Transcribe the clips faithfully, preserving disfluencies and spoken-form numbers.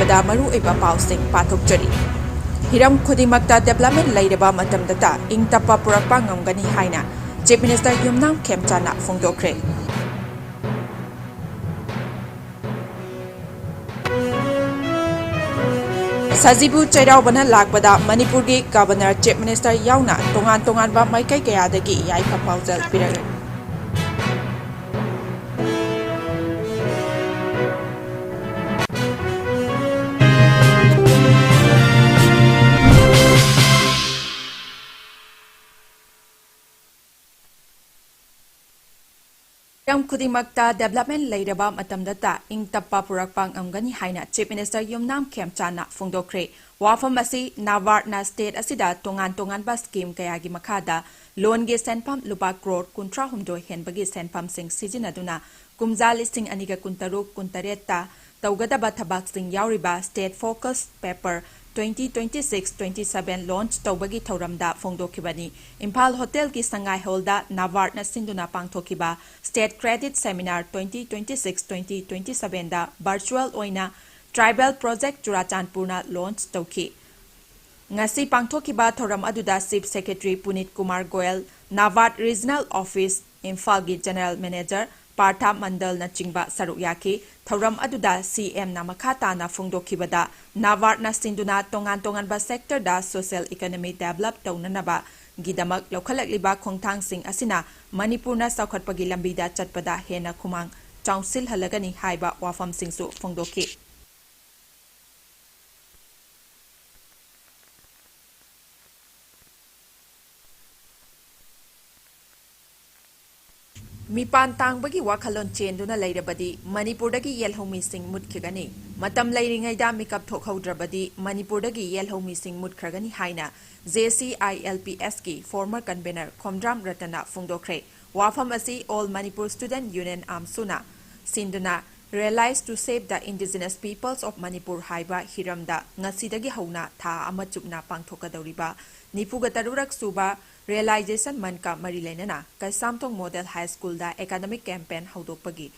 ꯗ ꯃꯔꯨꯑꯣꯏꯕ ꯄꯥꯎꯁꯤꯡ ꯄꯥꯊꯣꯛꯆꯔꯤ꯫ ꯍꯤꯔꯝ ꯈꯨꯗꯤꯡꯃꯛꯇ development ꯂꯩꯔꯕ ꯃꯇꯝꯗꯇ ꯏꯪ ꯇꯞꯄ ꯄꯨꯔꯛꯄ ꯉꯝꯒꯅꯤ ꯍꯥꯏꯅ Chief Minister ꯌꯨꯝꯅꯥꯝ ꯈꯦꯝꯆꯥꯟꯅ ꯐꯣꯡꯗꯣꯛꯈ꯭ꯔꯦ꯫ ꯁꯖꯤꯕꯨ ꯆꯩꯔꯥꯎꯕꯅ ꯂꯥꯛꯄꯗ ꯃꯅꯤꯄꯨꯔꯒꯤ Governor, Chief Minister ꯌꯥꯎꯅ ꯇꯣꯉꯥꯟ ꯇꯣꯉꯥꯟꯕ ꯃꯥꯏꯀꯩ ꯀꯌꯥꯗꯒꯤ ꯌꯥꯏꯐ ꯄꯥꯎꯖꯦꯜ ꯄꯤꯔꯛꯂꯤ꯫ ꯍꯤꯔꯝ ꯈꯨꯗꯤꯡꯃꯛꯇ development ꯂꯩꯔꯕ ꯃꯇꯝꯗꯇ ꯏꯪ ꯇꯞꯄ ꯄꯨꯔꯛꯄ ꯉꯝꯒꯅꯤ ꯍꯥꯏꯅ Chief Minister ꯌꯨꯝꯅꯥꯝ ꯈꯦꯝꯆꯥꯟꯅ ꯐꯣꯡꯗꯣꯛꯈ꯭ꯔꯦ꯫ ꯋꯥꯐꯝ ꯑꯁꯤ NABARDꯅ state ꯑꯁꯤꯗ ꯇꯣꯉꯥꯟ ꯇꯣꯉꯥꯟꯕ scheme ꯀꯌꯥꯒꯤ ꯃꯈꯥꯗ loanꯒꯤ ꯁꯦꯟꯐꯝ ꯂꯨꯄꯥ ꯀ꯭ꯔꯣꯔ ꯀꯨꯟꯊ꯭ꯔꯥ ꯍꯨꯝꯗꯣꯏ ꯍꯦꯟꯕꯒꯤ ꯁꯦꯟꯐꯝꯁꯤꯡ ꯁꯤꯖꯤꯟꯅꯗꯨꯅ ꯀꯨꯝꯖꯥ ꯂꯤꯁꯤꯡ ꯑꯅꯤꯒ ꯀꯨꯟꯇꯔꯨꯛ ꯀꯨꯟꯇꯔꯦꯠꯇ ꯇꯧꯒꯗꯕ ꯊꯕꯛꯁꯤꯡ ꯌꯥꯎꯔꯤꯕ State Focus Paper twenty twenty-six twenty-seven launch ꯇꯧꯕꯒꯤ ꯊꯧꯔꯝꯗ ꯐꯣꯡꯗꯣꯛꯈꯤꯕꯅꯤ꯫ ꯏꯝꯐꯥꯜ ꯍꯣꯇꯦꯜꯒꯤ ꯁꯉꯥꯏ ꯍꯣꯜꯗ NABARDꯅ ꯁꯤꯟꯗꯨꯅ ꯄꯥꯡꯊꯣꯛꯈꯤꯕ State Credit Seminar twenty twenty-six twenty twenty-sevenꯗ virtual ꯑꯣꯏꯅ Tribal Project ꯆꯨꯔꯥꯆꯥꯟꯄꯨꯔꯅ launch ꯇꯧꯈꯤ꯫ ꯉꯁꯤ ꯄꯥꯡꯊꯣꯛꯈꯤꯕ ꯊꯧꯔꯝ ꯑꯗꯨꯗ Chief Secretary ꯄꯨꯅꯤꯠ Kumar Goyal, NABARD Regional Office ꯏꯝꯐꯥꯜꯒꯤ General Manager ꯄꯥꯔꯊ ꯃꯟꯗꯜꯅꯆꯤꯡꯕ ꯁꯔꯨꯛ ꯌꯥꯈꯤ꯫ ꯊꯧꯔꯝ ꯑꯗꯨꯗ CMꯅ ꯃꯈꯥ ꯇꯥꯅ ꯐꯣꯡꯗꯣꯛꯈꯤꯕꯗ, NABARDꯅ ꯁꯤꯟꯗꯨꯅ ꯇꯣꯉꯥꯟ ꯇꯣꯉꯥꯟꯕ sectorꯗ social economy develop ꯇꯧꯅꯅꯕꯒꯤꯗꯃꯛ ꯂꯧꯈꯠꯂꯛꯂꯤꯕ ꯈꯣꯡꯊꯥꯡꯁꯤꯡ ꯑꯁꯤꯅ ꯃꯅꯤꯄꯨꯔꯅ ꯆꯥꯎꯈꯠꯄꯒꯤ ꯂꯝꯕꯤꯗ ꯆꯠꯄꯗ ꯍꯦꯟꯅ ꯈꯨꯃꯥꯡ ꯆꯥꯎꯁꯤꯜꯍꯜꯂꯒꯅꯤ ꯍꯥꯏꯕ ꯋꯥꯐꯝꯁꯤꯡꯁꯨ ꯐꯣꯡꯗꯣꯛꯈꯤ꯫ ꯃꯤꯄꯥꯟ ꯇꯥꯡꯕꯒꯤ ꯋꯥꯈꯜꯂꯣꯟ ꯆꯦꯟꯗꯨꯅ ꯂꯩꯔꯕꯗꯤ ꯃꯅꯤꯄꯨꯔꯗꯒꯤ ꯌꯦꯜꯍꯧꯃꯤꯁꯤꯡ ꯃꯨꯠꯈꯤꯒꯅꯤ꯫ ꯃꯇꯝ ꯂꯩꯔꯤꯉꯩꯗ ꯃꯤꯀꯞ ꯊꯣꯛꯍꯧꯗ꯭ꯔꯕꯗꯤ ꯃꯅꯤꯄꯨꯔꯗꯒꯤ ꯌꯦꯜꯍꯧꯃꯤꯁꯤꯡ ꯃꯨꯠꯈ꯭ꯔꯒꯅꯤ ꯍꯥꯏꯅ JCILPSꯀꯤ former convener ꯈꯣꯝꯗ꯭ꯔꯥꯝ ꯔꯇꯟꯅ ꯐꯣꯡꯗꯣꯛꯈ꯭ꯔꯦ꯫ ꯋꯥꯐꯝ ꯑꯁꯤ All Manipur Student Union, AMSUꯅ ꯁꯤꯟꯗꯨꯅ Ralise to Save the Indigenous Peoples of Manipur ꯍꯥꯏꯕ ꯍꯤꯔꯝꯗ ꯉꯁꯤꯗꯒꯤ ꯍꯧꯅ ꯊꯥ ꯑꯃ ꯆꯨꯞꯅ ꯄꯥꯡꯊꯣꯛꯀꯗꯧꯔꯤꯕ ꯅꯤꯐꯨꯒ ꯇꯔꯨꯛꯔꯛ ꯁꯨꯕ Realization Monthꯀ ꯃꯔꯤ ꯂꯩꯅꯅ Keishamthong Model High Schoolꯗ academic campaign ꯍꯧꯗꯣꯛꯄꯒꯤ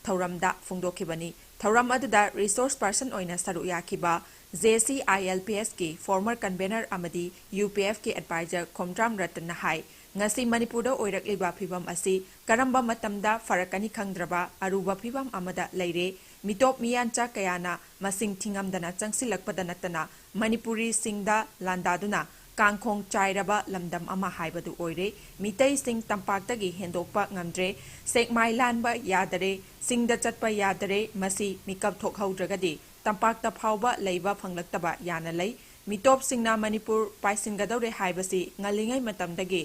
ꯊꯧꯔꯝꯗ ꯐꯣꯡꯗꯣꯛꯈꯤꯕꯅꯤ꯫ ꯊꯧꯔꯝ ꯑꯗꯨꯗ resource person ꯑꯣꯏꯅ ꯁꯔꯨꯛ ꯌꯥꯈꯤꯕ J C I L P S ꯀꯤ former convener ꯑꯃꯗꯤ U P F ꯀꯤ advisor ꯈꯣꯝꯗ꯭ꯔꯥꯝ ꯔꯇꯟꯅ ꯍꯥꯏ, ꯉꯁꯤ ꯃꯅꯤꯄꯨꯔꯗ ꯑꯣꯏꯔꯛꯂꯤꯕ ꯐꯤꯚꯝ ꯑꯁꯤ ꯀꯔꯝꯕ ꯃꯇꯝꯗ ꯐꯔꯛꯀꯅꯤ ꯈꯪꯗ꯭ꯔꯕ ꯑꯔꯨꯕ ꯐꯤꯚꯝ ꯑꯃꯗ ꯂꯩꯔꯦ꯫ ꯃꯤꯇꯣꯞ ꯃꯤꯌꯥꯟꯆꯥ ꯀꯌꯥꯅ ꯃꯁꯤꯡ ꯊꯤꯉꯝꯗꯅ ꯆꯪꯁꯤꯜꯂꯛꯄꯗ ꯅꯠꯇꯅ ꯃꯅꯤꯄꯨꯔꯤꯁꯤꯡꯗ ꯂꯥꯟꯗꯥꯗꯨꯅ ꯀꯥꯡꯈꯣꯡ ꯆꯥꯏꯔꯕ ꯂꯝꯗꯝ ꯑꯃ ꯍꯥꯏꯕꯗꯨ ꯑꯣꯏꯔꯦ꯫ ꯃꯤꯇꯩꯁꯤꯡ ꯇꯝꯄꯥꯛꯇꯒꯤ ꯍꯦꯟꯗꯣꯛꯄ ꯉꯝꯗ꯭ꯔꯦ꯫ ꯁꯦꯛꯃꯥꯏ ꯂꯥꯟꯕ ꯌꯥꯗꯔꯦ꯫ ꯆꯤꯡꯗ ꯆꯠꯄ ꯌꯥꯗꯔꯦ꯫ ꯃꯁꯤ ꯃꯤꯀꯞ ꯊꯣꯛꯍꯧꯗ꯭ꯔꯒꯗꯤ ꯇꯝꯄꯥꯛꯇ ꯐꯥꯎꯕ ꯂꯩꯕ ꯐꯪꯂꯛꯇꯕ ꯌꯥꯅ ꯂꯩ꯫ ꯃꯤꯇꯣꯞꯁꯤꯡꯅ ꯃꯅꯤꯄꯨꯔ ꯄꯥꯏꯁꯤꯟꯒꯗꯧꯔꯦ ꯍꯥꯏꯕꯁꯤ ꯉꯜꯂꯤꯉꯩ ꯃꯇꯝꯗꯒꯤ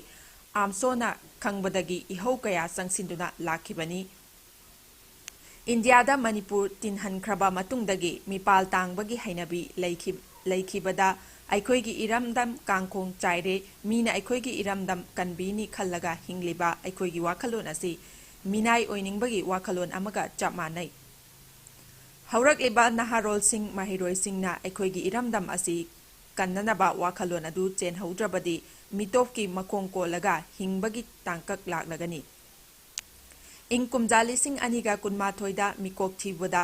ꯑꯥꯝꯁꯣꯅ ꯈꯪꯕꯗꯒꯤ ꯏꯍꯧ ꯀꯌꯥ ꯆꯪꯁꯤꯟꯗꯨꯅ ꯂꯥꯛꯈꯤꯕꯅꯤ꯫ ꯏꯟꯗꯤꯌꯥꯗ ꯃꯅꯤꯄꯨꯔ ꯇꯤꯟꯍꯟꯈ꯭ꯔꯕ ꯃꯇꯨꯡꯗꯒꯤ ꯃꯤꯄꯥꯜ ꯇꯥꯡꯕꯒꯤ ꯍꯩꯅꯕꯤ ꯂꯩꯈꯤ-, ꯂꯩꯈꯤꯕꯗ ꯑꯩꯈꯣꯏꯒꯤ ꯏꯔꯝꯗꯝ ꯀꯥꯡꯈꯣꯡ ꯆꯥꯏꯔꯦ, ꯃꯤꯅ ꯑꯩꯈꯣꯏꯒꯤ ꯏꯔꯝꯗꯝ ꯀꯟꯕꯤꯅꯤ ꯈꯜꯂꯒ ꯍꯤꯡꯂꯤꯕ ꯑꯩꯈꯣꯏꯒꯤ ꯋꯥꯈꯜꯂꯣꯟ ꯑꯁꯤ ꯃꯤꯅꯥꯏ ꯑꯣꯏꯅꯤꯡꯕꯒꯤ ꯋꯥꯈꯜꯂꯣꯟ ꯑꯃꯒ ꯆꯞ ꯃꯥꯟꯅꯩ꯫ ꯍꯧꯔꯛꯂꯤꯕ ꯅꯍꯥꯔꯣꯜꯁꯤꯡ, ꯃꯍꯩꯔꯣꯏꯁꯤꯡꯅ ꯑꯩꯈꯣꯏꯒꯤ ꯏꯔꯝꯗꯝ ꯑꯁꯤ ꯀꯟꯅꯅꯕ ꯋꯥꯈꯜꯂꯣꯟ ꯑꯗꯨ ꯆꯦꯟꯍꯧꯗ꯭ꯔꯕꯗꯤ ꯃꯤꯇꯣꯞꯀꯤ ꯃꯈꯣꯡ ꯀꯣꯜꯂꯒ ꯍꯤꯡꯕꯒꯤ ꯇꯥꯡꯀꯛ ꯂꯥꯛꯂꯒꯅꯤ꯫ ꯏꯪ ꯀꯨꯝꯖꯥ ꯂꯤꯁꯤꯡ ꯑꯅꯤꯒ ꯀꯨꯟꯃꯥꯊꯣꯏꯗ ꯃꯤꯀꯣꯛ ꯊꯤꯕꯗ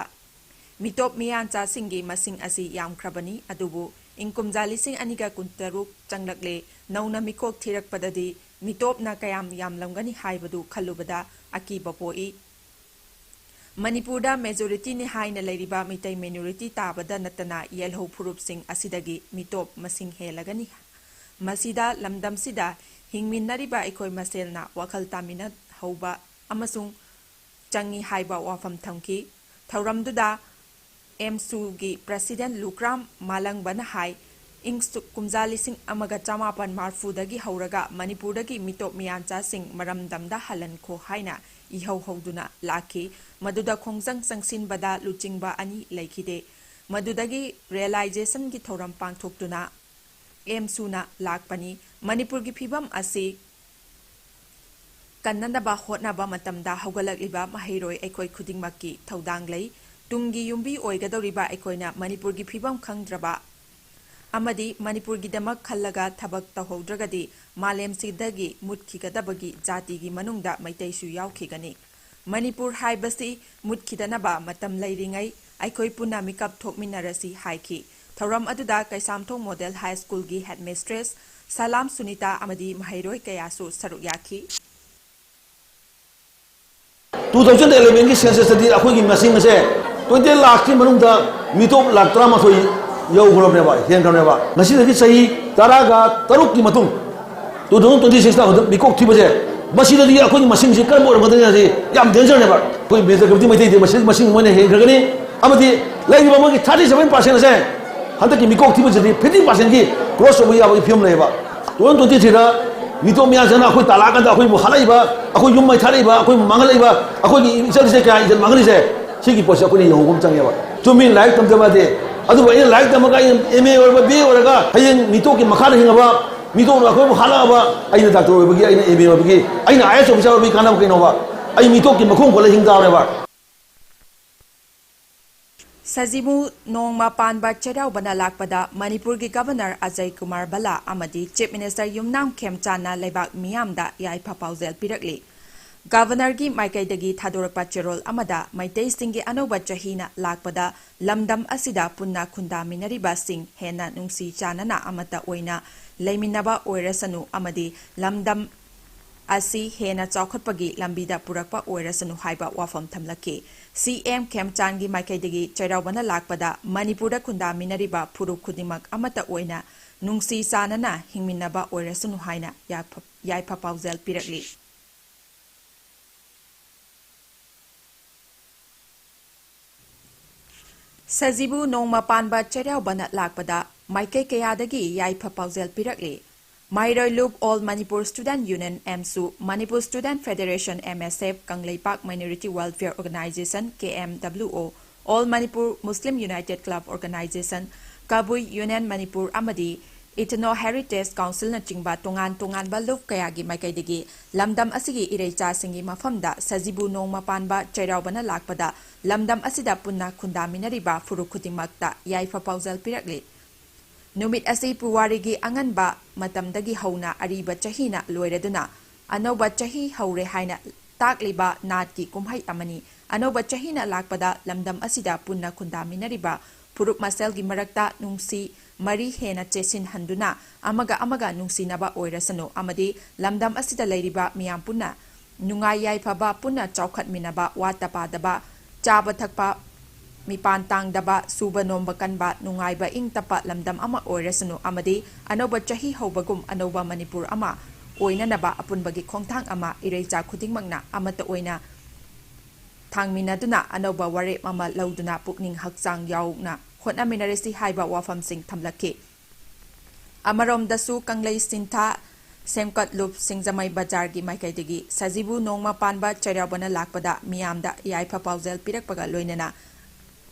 ꯃꯤꯇꯣꯞ ꯃꯤꯌꯥꯟꯆꯥꯁꯤꯡꯒꯤ ꯃꯁꯤꯡ ꯑꯁꯤ ꯌꯥꯝꯈ꯭ꯔꯕꯅꯤ, ꯑꯗꯨꯕꯨ ꯏꯪ ꯀꯨꯝꯖꯥ ꯂꯤꯁꯤꯡ ꯑꯅꯤꯒ ꯀꯨꯟꯇꯔꯨꯛ ꯆꯪꯂꯛꯂꯦ꯫ ꯅꯧꯅ ꯃꯤꯀꯣꯛ ꯊꯤꯔꯛꯄꯗꯗꯤ ꯃꯤꯇꯣꯞꯅ ꯀꯌꯥꯝ ꯌꯥꯝꯂꯝꯒꯅꯤ ꯍꯥꯏꯕꯗꯨ ꯈꯜꯂꯨꯕꯗ ꯑꯀꯤꯕ ꯄꯣꯛꯏ꯫ ꯃꯅꯤꯄꯨꯔꯗ majority ꯅꯤ ꯍꯥꯏꯅ ꯂꯩꯔꯤꯕ ꯃꯤꯇꯩ minority ꯇꯥꯕꯗ ꯅꯠꯇꯅ ꯌꯦꯜꯍꯧ ꯐꯨꯔꯨꯞꯁꯤꯡ ꯑꯁꯤꯗꯒꯤ ꯃꯤꯇꯣꯞ ꯃꯁꯤꯡ ꯍꯦꯜꯂꯒꯅꯤ꯫ ꯃꯁꯤꯗ ꯂꯝꯗꯝꯁꯤꯗ ꯍꯤꯡꯃꯤꯟꯅꯔꯤꯕ ꯑꯩꯈꯣꯏ ꯃꯁꯦꯜꯅ ꯋꯥꯈꯜ ꯇꯥꯃꯤꯟꯅꯍꯧꯕ ꯑꯃꯁꯨꯡ ꯆꯪꯏ ꯍꯥꯏꯕ ꯋꯥꯐꯝ ꯊꯝꯈꯤ꯫ ꯊꯧꯔꯝꯗꯨꯗ ꯑꯦꯝꯁꯨꯒꯤ president ꯂꯨꯀ꯭ꯔꯥꯝ ꯃꯥꯂꯪꯕꯅ ꯍꯥꯏ, ꯏꯪ ꯁꯨ-, ꯀꯨꯝꯖꯥ ꯂꯤꯁꯤꯡ ꯑꯃꯒ ꯆꯃꯥꯄꯟ ꯃꯔꯐꯨꯗꯒꯤ ꯍꯧꯔꯒ ꯃꯅꯤꯄꯨꯔꯗꯒꯤ ꯃꯤꯇꯣꯞ ꯃꯤꯌꯥꯟꯆꯥꯁꯤꯡ ꯃꯔꯝꯗꯝꯗ ꯍꯜꯍꯟꯈꯣ ꯍꯥꯏꯅ ꯏꯍꯧ ꯍꯧꯗꯨꯅ ꯂꯥꯛꯈꯤ꯫ ꯃꯗꯨꯗ ꯈꯣꯡꯖꯪ ꯆꯪꯁꯤꯟꯕꯗ ꯂꯨꯆꯤꯡꯕ ꯑꯅꯤ ꯂꯩꯈꯤꯗꯦ꯫ ꯃꯗꯨꯗꯒꯤ realizationꯒꯤ ꯊꯧꯔꯝ ꯄꯥꯡꯊꯣꯛꯇꯨꯅ ꯑꯦꯝꯁꯨꯅ ꯂꯥꯛꯄꯅꯤ꯫ ꯃꯅꯤꯄꯨꯔꯒꯤ ꯐꯤꯕꯝ ꯑꯁꯤ ꯀꯟꯅꯅꯕ ꯍꯣꯠꯅꯕ ꯃꯇꯝꯗ ꯍꯧꯒꯠꯂꯛꯂꯤꯕ ꯃꯍꯩꯔꯣꯏ ꯑꯩꯈꯣꯏ ꯈꯨꯗꯤꯡꯃꯛꯀꯤ ꯊꯧꯗꯥꯡ ꯂꯩ꯫ ꯇꯨꯡꯒꯤ ꯌꯨꯝꯕꯤ ꯑꯣꯏꯒꯗꯧꯔꯤꯕ ꯑꯩꯈꯣꯏꯅ ꯃꯅꯤꯄꯨꯔꯒꯤ ꯐꯤꯕꯝ ꯈꯪꯗ꯭ꯔꯕ ꯑꯃꯗꯤ ꯃꯅꯤꯄꯨꯔꯒꯤꯗꯃꯛ ꯈꯜꯂꯒ ꯊꯕꯛ ꯇꯧꯍꯧꯗ꯭ꯔꯒꯗꯤ ꯃꯥꯂꯦꯝꯁꯤꯗꯒꯤ ꯃꯨꯠꯈꯤꯒꯗꯕꯒꯤ ꯖꯥꯇꯤꯒꯤ ꯃꯅꯨꯡꯗ ꯃꯩꯇꯩꯁꯨ ꯌꯥꯎꯈꯤꯒꯅꯤ꯫ ꯃꯅꯤꯄꯨꯔ ꯍꯥꯏꯕꯁꯤ ꯃꯨꯠꯈꯤꯗꯅꯕ ꯃꯇꯝ ꯂꯩꯔꯤꯉꯩ ꯑꯩꯈꯣꯏ ꯄꯨꯟꯅ ꯃꯤꯀꯞ ꯊꯣꯛꯃꯤꯟꯅꯔꯁꯤ ꯍꯥꯏꯈꯤ꯫ ꯊꯧꯔꯝ ꯑꯗꯨꯗ ꯀꯩꯁꯥꯝꯊꯣꯡ ꯃꯣꯗꯦꯜ ꯍꯥꯏ ꯁ꯭ꯀꯨꯜꯒꯤ ꯍꯦꯗꯃꯤꯁꯇ꯭ꯔꯦꯁ ꯁꯂꯥꯝ ꯁꯨꯅꯤꯇꯥ ꯑꯃꯗꯤ ꯃꯍꯩꯔꯣꯏ ꯀꯌꯥꯁꯨ ꯁꯔꯨꯛ ꯌꯥꯈꯤ꯫ ꯇꯨ ꯊꯥꯎꯖꯟ ꯑꯦꯂꯦꯚꯦꯟꯒꯤ ꯁꯦꯟꯁꯁꯇꯗꯤ ꯑꯩꯈꯣꯏꯒꯤ ꯃꯁꯤꯡ ꯑꯁꯦ ꯇ꯭ꯋꯦꯟꯇꯤ ꯂꯥꯛꯀꯤ ꯃꯅꯨꯡꯗ ꯃꯤꯇꯣꯞ ꯂꯥꯛ ꯇꯔꯥꯃꯥꯊꯣꯏ ꯌꯧꯈ꯭ꯔꯕꯅꯦꯕ, ꯍꯦꯟꯈ꯭ꯔꯕꯅꯦꯕ꯫ ꯉꯁꯤꯗꯒꯤ ꯆꯍꯤ ꯇꯔꯥꯒ ꯇꯔꯨꯛꯀꯤ ꯃꯇꯨꯡ, ꯇꯨ ꯊꯥꯎꯖꯟ ꯇ꯭ꯋꯦꯟꯇꯤ ꯁꯤꯛꯁꯇ ꯍꯧꯖꯤꯛ ꯃꯤꯀꯣꯛ ꯊꯤꯕꯁꯦ, ꯃꯁꯤꯗꯗꯤ ꯑꯩꯈꯣꯏꯒꯤ ꯃꯁꯤꯡꯁꯤ ꯀꯔꯝꯕ ꯑꯣꯏꯔꯝꯒꯗꯒꯦ ꯍꯥꯏꯁꯤ ꯌꯥꯝ ꯗꯦꯟꯖꯔꯅꯦꯕ꯫ ꯑꯩꯈꯣꯏ ꯃꯦꯖꯣꯔꯤꯇꯤ ꯃꯩꯇꯩꯗꯤ ꯃꯁꯤ, ꯃꯁꯤꯡ ꯃꯣꯏꯅ ꯍꯦꯟꯈ꯭ꯔꯒꯅꯤ꯫ ꯑꯃꯗꯤ ꯂꯩꯔꯤꯕ ꯃꯣꯏꯒꯤ ꯊꯥꯔꯇꯤ ꯁꯚꯦꯟ ꯄꯥꯔꯁꯦꯟ ꯑꯁꯦ ꯍꯟꯗꯛꯀꯤ ꯃꯤꯀꯣꯛ ꯊꯤꯕꯁꯤꯗꯤ ꯐꯤꯐꯇꯤ ꯄꯥꯔꯁꯦꯟꯒꯤ ꯀ꯭ꯔꯣꯁ ꯇꯧꯕ ꯌꯥꯕꯒꯤ ꯐꯤꯕꯝ ꯂꯩꯌꯦꯕ꯫ ꯇꯨ ꯊꯥꯎꯖꯟ ꯇ꯭ꯋꯦꯟꯇꯤ ꯊ꯭ꯔꯤꯗ ꯃꯤꯇꯣꯞ ꯃꯌꯥꯝꯁꯤꯅ ꯑꯩꯈꯣꯏ ꯇꯥꯜꯂꯛꯑꯀꯥꯟꯗ ꯑꯩꯈꯣꯏꯕꯨ ꯍꯥꯠꯂꯛꯏꯕ, ꯑꯩꯈꯣꯏ ꯌꯨꯝ ꯃꯩ ꯊꯥꯔꯛꯏꯕ, ꯑꯩꯈꯣꯏꯕꯨ ꯃꯥꯡꯍꯜꯂꯛꯏꯕ, ꯑꯩꯈꯣꯏꯒꯤ ꯏꯆꯜꯁꯦ ꯀꯌꯥ ꯏꯖꯠ ꯃꯥꯡꯍꯜꯂꯤꯁꯦ, ꯁꯤꯒꯤ ꯄꯣꯠꯁꯦ ꯑꯩꯈꯣꯏꯅ ꯌꯦꯡꯍꯧꯕ ꯑꯃ ꯆꯪꯉꯦꯕ꯫ ꯆꯨꯝꯃꯤ, ꯂꯥꯏꯔꯤꯛ ꯇꯝꯗꯕ ꯌꯥꯗꯦ꯫ ꯑꯗꯨꯕꯨ ꯑꯩꯅ ꯂꯥꯏꯔꯤꯛ ꯇꯝꯃꯒ ꯑꯩꯅ ꯑꯦꯝ ꯑꯦ ꯑꯣꯏꯔꯕ, ꯕꯤ ꯑꯦ ꯑꯣꯏꯔꯒ ꯍꯌꯦꯡ ꯃꯤꯇꯣꯞꯀꯤ ꯃꯈꯥꯗ ꯍꯤꯡꯉꯕ, ꯃꯤꯇꯣꯞꯅ ꯑꯩꯈꯣꯏꯕꯨ ꯍꯥꯠꯂꯛꯑꯕ, ꯑꯩꯅ ꯗꯥꯛꯇꯔ ꯑꯣꯏꯕꯒꯤ, ꯑꯩꯅ ꯑꯦꯝ ꯑꯦ ꯑꯣꯏꯕꯒꯤ, ꯑꯩꯅ ꯑꯥꯏ ꯑꯦꯁ ꯑꯣꯐꯤꯁꯥꯔ ꯑꯣꯏꯕꯒꯤ ꯀꯥꯟꯅꯕ ꯀꯩꯅꯣꯕ? ꯑꯩ ꯃꯤꯇꯣꯞꯀꯤ ꯃꯈꯣꯡ ꯀꯣꯜꯂ ꯍꯤꯡ ꯇꯥꯕꯅꯦꯕ꯫ ꯁꯖꯤꯕꯨ ꯅꯣꯡꯃ ꯄꯥꯟꯕ ꯆꯩꯔꯥꯎꯕꯅ ꯂꯥꯛꯄꯗ ꯃꯅꯤꯄꯨꯔꯒꯤ ꯒꯕꯔꯅꯔ ꯑꯖꯌ ꯀꯨꯃꯥꯔ ꯚꯜꯂꯥ ꯑꯃꯗꯤ ꯆꯤꯐ ꯃꯤꯅꯤꯁꯇꯔ ꯌꯨꯝꯅꯥꯝ ꯈꯦꯝꯆꯥꯟꯅ ꯂꯩꯕꯥꯛ ꯃꯤꯌꯥꯝꯗ ꯌꯥꯏꯐ ꯄꯥꯎꯖꯦꯜ ꯄꯤꯔꯛꯂꯤ꯫ ꯒꯕꯔꯅꯔꯒꯤ ꯃꯥꯏꯀꯩꯗꯒꯤ ꯊꯥꯗꯣꯔꯛꯄ ꯆꯦꯔꯣꯜ ꯑꯃꯗ ꯃꯩꯇꯩꯁꯤꯡꯒꯤ ꯑꯅꯧꯕ ꯆꯍꯤꯅ ꯂꯥꯛꯄꯗ ꯂꯝꯗꯝ ꯑꯁꯤꯗ ꯄꯨꯟꯅ ꯈꯨꯟꯗꯥꯃꯤꯟꯅꯔꯤꯕꯁꯤꯡ ꯍꯦꯟꯅ ꯅꯨꯡꯁꯤ ꯆꯥꯟꯅꯅ ꯑꯃꯠꯇ ꯑꯣꯏꯅ ꯂꯩꯃꯤꯟꯅꯕ ꯑꯣꯏꯔꯁꯅꯨ ꯑꯃꯗꯤ ꯂꯝꯗꯝ ꯑꯁꯤ ꯍꯦꯟꯅ ꯆꯥꯎꯈꯠꯄꯒꯤ ꯂꯝꯕꯤꯗ ꯄꯨꯔꯛꯄ ꯑꯣꯏꯔꯁꯅꯨ ꯍꯥꯏꯕ ꯋꯥꯐꯝ ꯊꯝꯂꯛꯈꯤ꯫ ꯁꯤ ꯑꯦꯝ ꯈꯦꯝꯆꯥꯟꯒꯤ ꯃꯥꯏꯀꯩꯗꯒꯤ ꯆꯩꯔꯥꯎꯕꯅ ꯂꯥꯛꯄꯗ ꯃꯅꯤꯄꯨꯔꯗ ꯈꯨꯟꯗꯥꯃꯤꯟꯅꯔꯤꯕ ꯐꯨꯔꯨꯞ ꯈꯨꯗꯤꯡꯃꯛ ꯑꯃꯠꯇ ꯑꯣꯏꯅ ꯅꯨꯡꯁꯤ ꯆꯥꯟꯅꯅ ꯍꯤꯡꯃꯤꯟꯅꯕ ꯑꯣꯏꯔꯁꯅꯨ ꯍꯥꯏꯅ ꯌꯥꯏꯐ-, ꯌꯥꯏꯐ ꯄꯥꯎꯖꯦꯜ ꯄꯤꯔꯛꯂꯤ꯫ ꯁꯖꯤꯕꯨ ꯅꯣꯡꯃ ꯄꯥꯟꯕ ꯆꯩꯔꯥꯎꯕꯅ ꯂꯥꯛꯄꯗ ꯃꯥꯏꯀꯩ ꯀꯌꯥꯗꯒꯤ ꯌꯥꯏꯐ ꯄꯥꯎꯖꯦꯜ ꯄꯤꯔꯛꯂꯤ꯫ ꯃꯍꯩꯔꯣꯏ ꯂꯨꯞ, All Manipur Student Union, ꯑꯦꯝꯁꯨ, Manipur Student Federation, M S F, Kangleipak Minority Welfare Organization, K M W O, All Manipur Muslim United Club Organization, ꯀꯕꯨꯏ Union ꯃꯅꯤꯄꯨꯔ ꯑꯃꯗꯤ Ethno Heritage Councilꯅꯆꯤꯡꯕ ꯇꯣꯉꯥꯟ ꯇꯣꯉꯥꯟꯕ ꯂꯨꯞ ꯀꯌꯥꯒꯤ ꯃꯥꯏꯀꯩꯗꯒꯤ ꯂꯝꯗꯝ ꯑꯁꯤꯒꯤ ꯏꯔꯩꯆꯥꯁꯤꯡꯒꯤ ꯃꯐꯝꯗ ꯁꯖꯤꯕꯨ ꯅꯣꯡꯃ ꯄꯥꯟꯕ ꯆꯩꯔꯥꯎꯕꯅ ꯂꯥꯛꯄꯗ ꯂꯝꯗꯝ ꯑꯁꯤꯗ ꯄꯨꯟꯅ ꯈꯨꯟꯗꯥꯃꯤꯟꯅꯔꯤꯕ ꯐꯨꯔꯨꯞ ꯈꯨꯗꯤꯡꯃꯛꯇ ꯌꯥꯏꯐ ꯄꯥꯎꯖꯦꯜ ꯄꯤꯔꯛꯂꯤ꯫ ꯅꯨꯃꯤꯠ ꯑꯁꯤ ꯄꯨꯋꯥꯔꯤꯒꯤ ꯑꯉꯟꯕ ꯃꯇꯝꯗꯒꯤ ꯍꯧꯅ ꯑꯔꯤꯕ ꯆꯍꯤꯅ ꯂꯣꯏꯔꯗꯨꯅ ꯑꯅꯧꯕ ꯆꯍꯤ ꯍꯧꯔꯦ ꯍꯥꯏꯅ ꯂꯥꯛꯂꯤꯕ ꯅꯥꯠꯀꯤ ꯀꯨꯝꯍꯩ ꯑꯃꯅꯤ꯫ ꯑꯅꯧꯕ ꯆꯍꯤꯅ ꯂꯥꯛꯄꯗ ꯂꯝꯗꯝ ꯑꯁꯤꯗ ꯄꯨꯟꯅ ꯈꯨꯟꯗꯥꯃꯤꯟꯅꯔꯤꯕ ꯐꯨꯔꯨꯞ ꯃꯁꯦꯜꯒꯤ ꯃꯔꯛꯇ ꯅꯨꯡꯁꯤ ꯃꯔꯤ ꯍꯦꯟꯅ ꯆꯦꯠꯁꯤꯟꯍꯟꯗꯨꯅ ꯑꯃꯒ ꯑꯃꯒ ꯅꯨꯡꯁꯤꯅꯕ ꯑꯣꯏꯔꯁꯅꯨ ꯑꯃꯗꯤ ꯂꯝꯗꯝ ꯑꯁꯤꯗ ꯂꯩꯔꯤꯕ ꯃꯤꯌꯥꯝ ꯄꯨꯟꯅ ꯅꯨꯡꯉꯥꯏ ꯌꯥꯏꯐꯕ ꯄꯨꯟꯅ ꯆꯥꯎꯈꯠꯃꯤꯟꯅꯕ, ꯋꯥꯠꯇ ꯄꯥꯗꯕ, ꯆꯥꯕ ꯊꯛꯄ, ꯃꯤꯄꯥꯟ ꯇꯥꯡꯗꯕ, ꯁꯨꯕ ꯅꯣꯝꯕ ꯀꯟꯕ, ꯅꯨꯡꯉꯥꯏꯕ ꯏꯪ ꯇꯞꯄ ꯂꯝꯗꯝ ꯑꯃ ꯑꯣꯏꯔꯁꯅꯨ ꯑꯃꯗꯤ ꯑꯅꯧꯕ ꯆꯍꯤ ꯍꯧꯕꯒꯨꯝ ꯑꯅꯧꯕ ꯃꯅꯤꯄꯨꯔ ꯑꯃ ꯑꯣꯏꯅꯅꯕ ꯑꯄꯨꯟꯕꯒꯤ ꯈꯣꯡꯊꯥꯡ ꯑꯃ ꯏꯔꯩꯆꯥ ꯈꯨꯗꯤꯡꯃꯛꯅ ꯑꯃꯠꯇ ꯑꯣꯏꯅ ꯊꯥꯡꯃꯤꯟꯅꯗꯨꯅ ꯑꯅꯧꯕ ꯋꯥꯔꯦꯞ ꯑꯃ ꯂꯧꯗꯨꯅ ꯄꯨꯛꯅꯤꯡ ꯍꯛꯆꯥꯡ ꯌꯥꯎꯅ ꯍꯣꯠꯅꯃꯤꯟꯅꯔꯁꯤ ꯍꯥꯏꯕ ꯋꯥꯐꯝꯁꯤꯡ ꯊꯝꯂꯛꯈꯤ꯫ ꯑꯃꯔꯣꯝꯗꯁꯨ ꯀꯪꯂꯩ ꯁꯤꯟꯊꯥ ꯁꯦꯝꯀꯠꯂꯨꯞ ꯁꯤꯡꯖꯃꯩ ꯕꯖꯥꯔꯒꯤ ꯃꯥꯏꯀꯩꯗꯒꯤ ꯁꯖꯤꯕꯨ ꯅꯣꯡꯃ ꯄꯥꯟꯕ ꯆꯩꯔꯥꯎꯕꯅ ꯂꯥꯛꯄꯗ ꯃꯤꯌꯥꯝꯗ ꯌꯥꯏꯐ ꯄꯥꯎꯖꯦꯜ ꯄꯤꯔꯛꯄꯒ ꯂꯣꯏꯅꯅ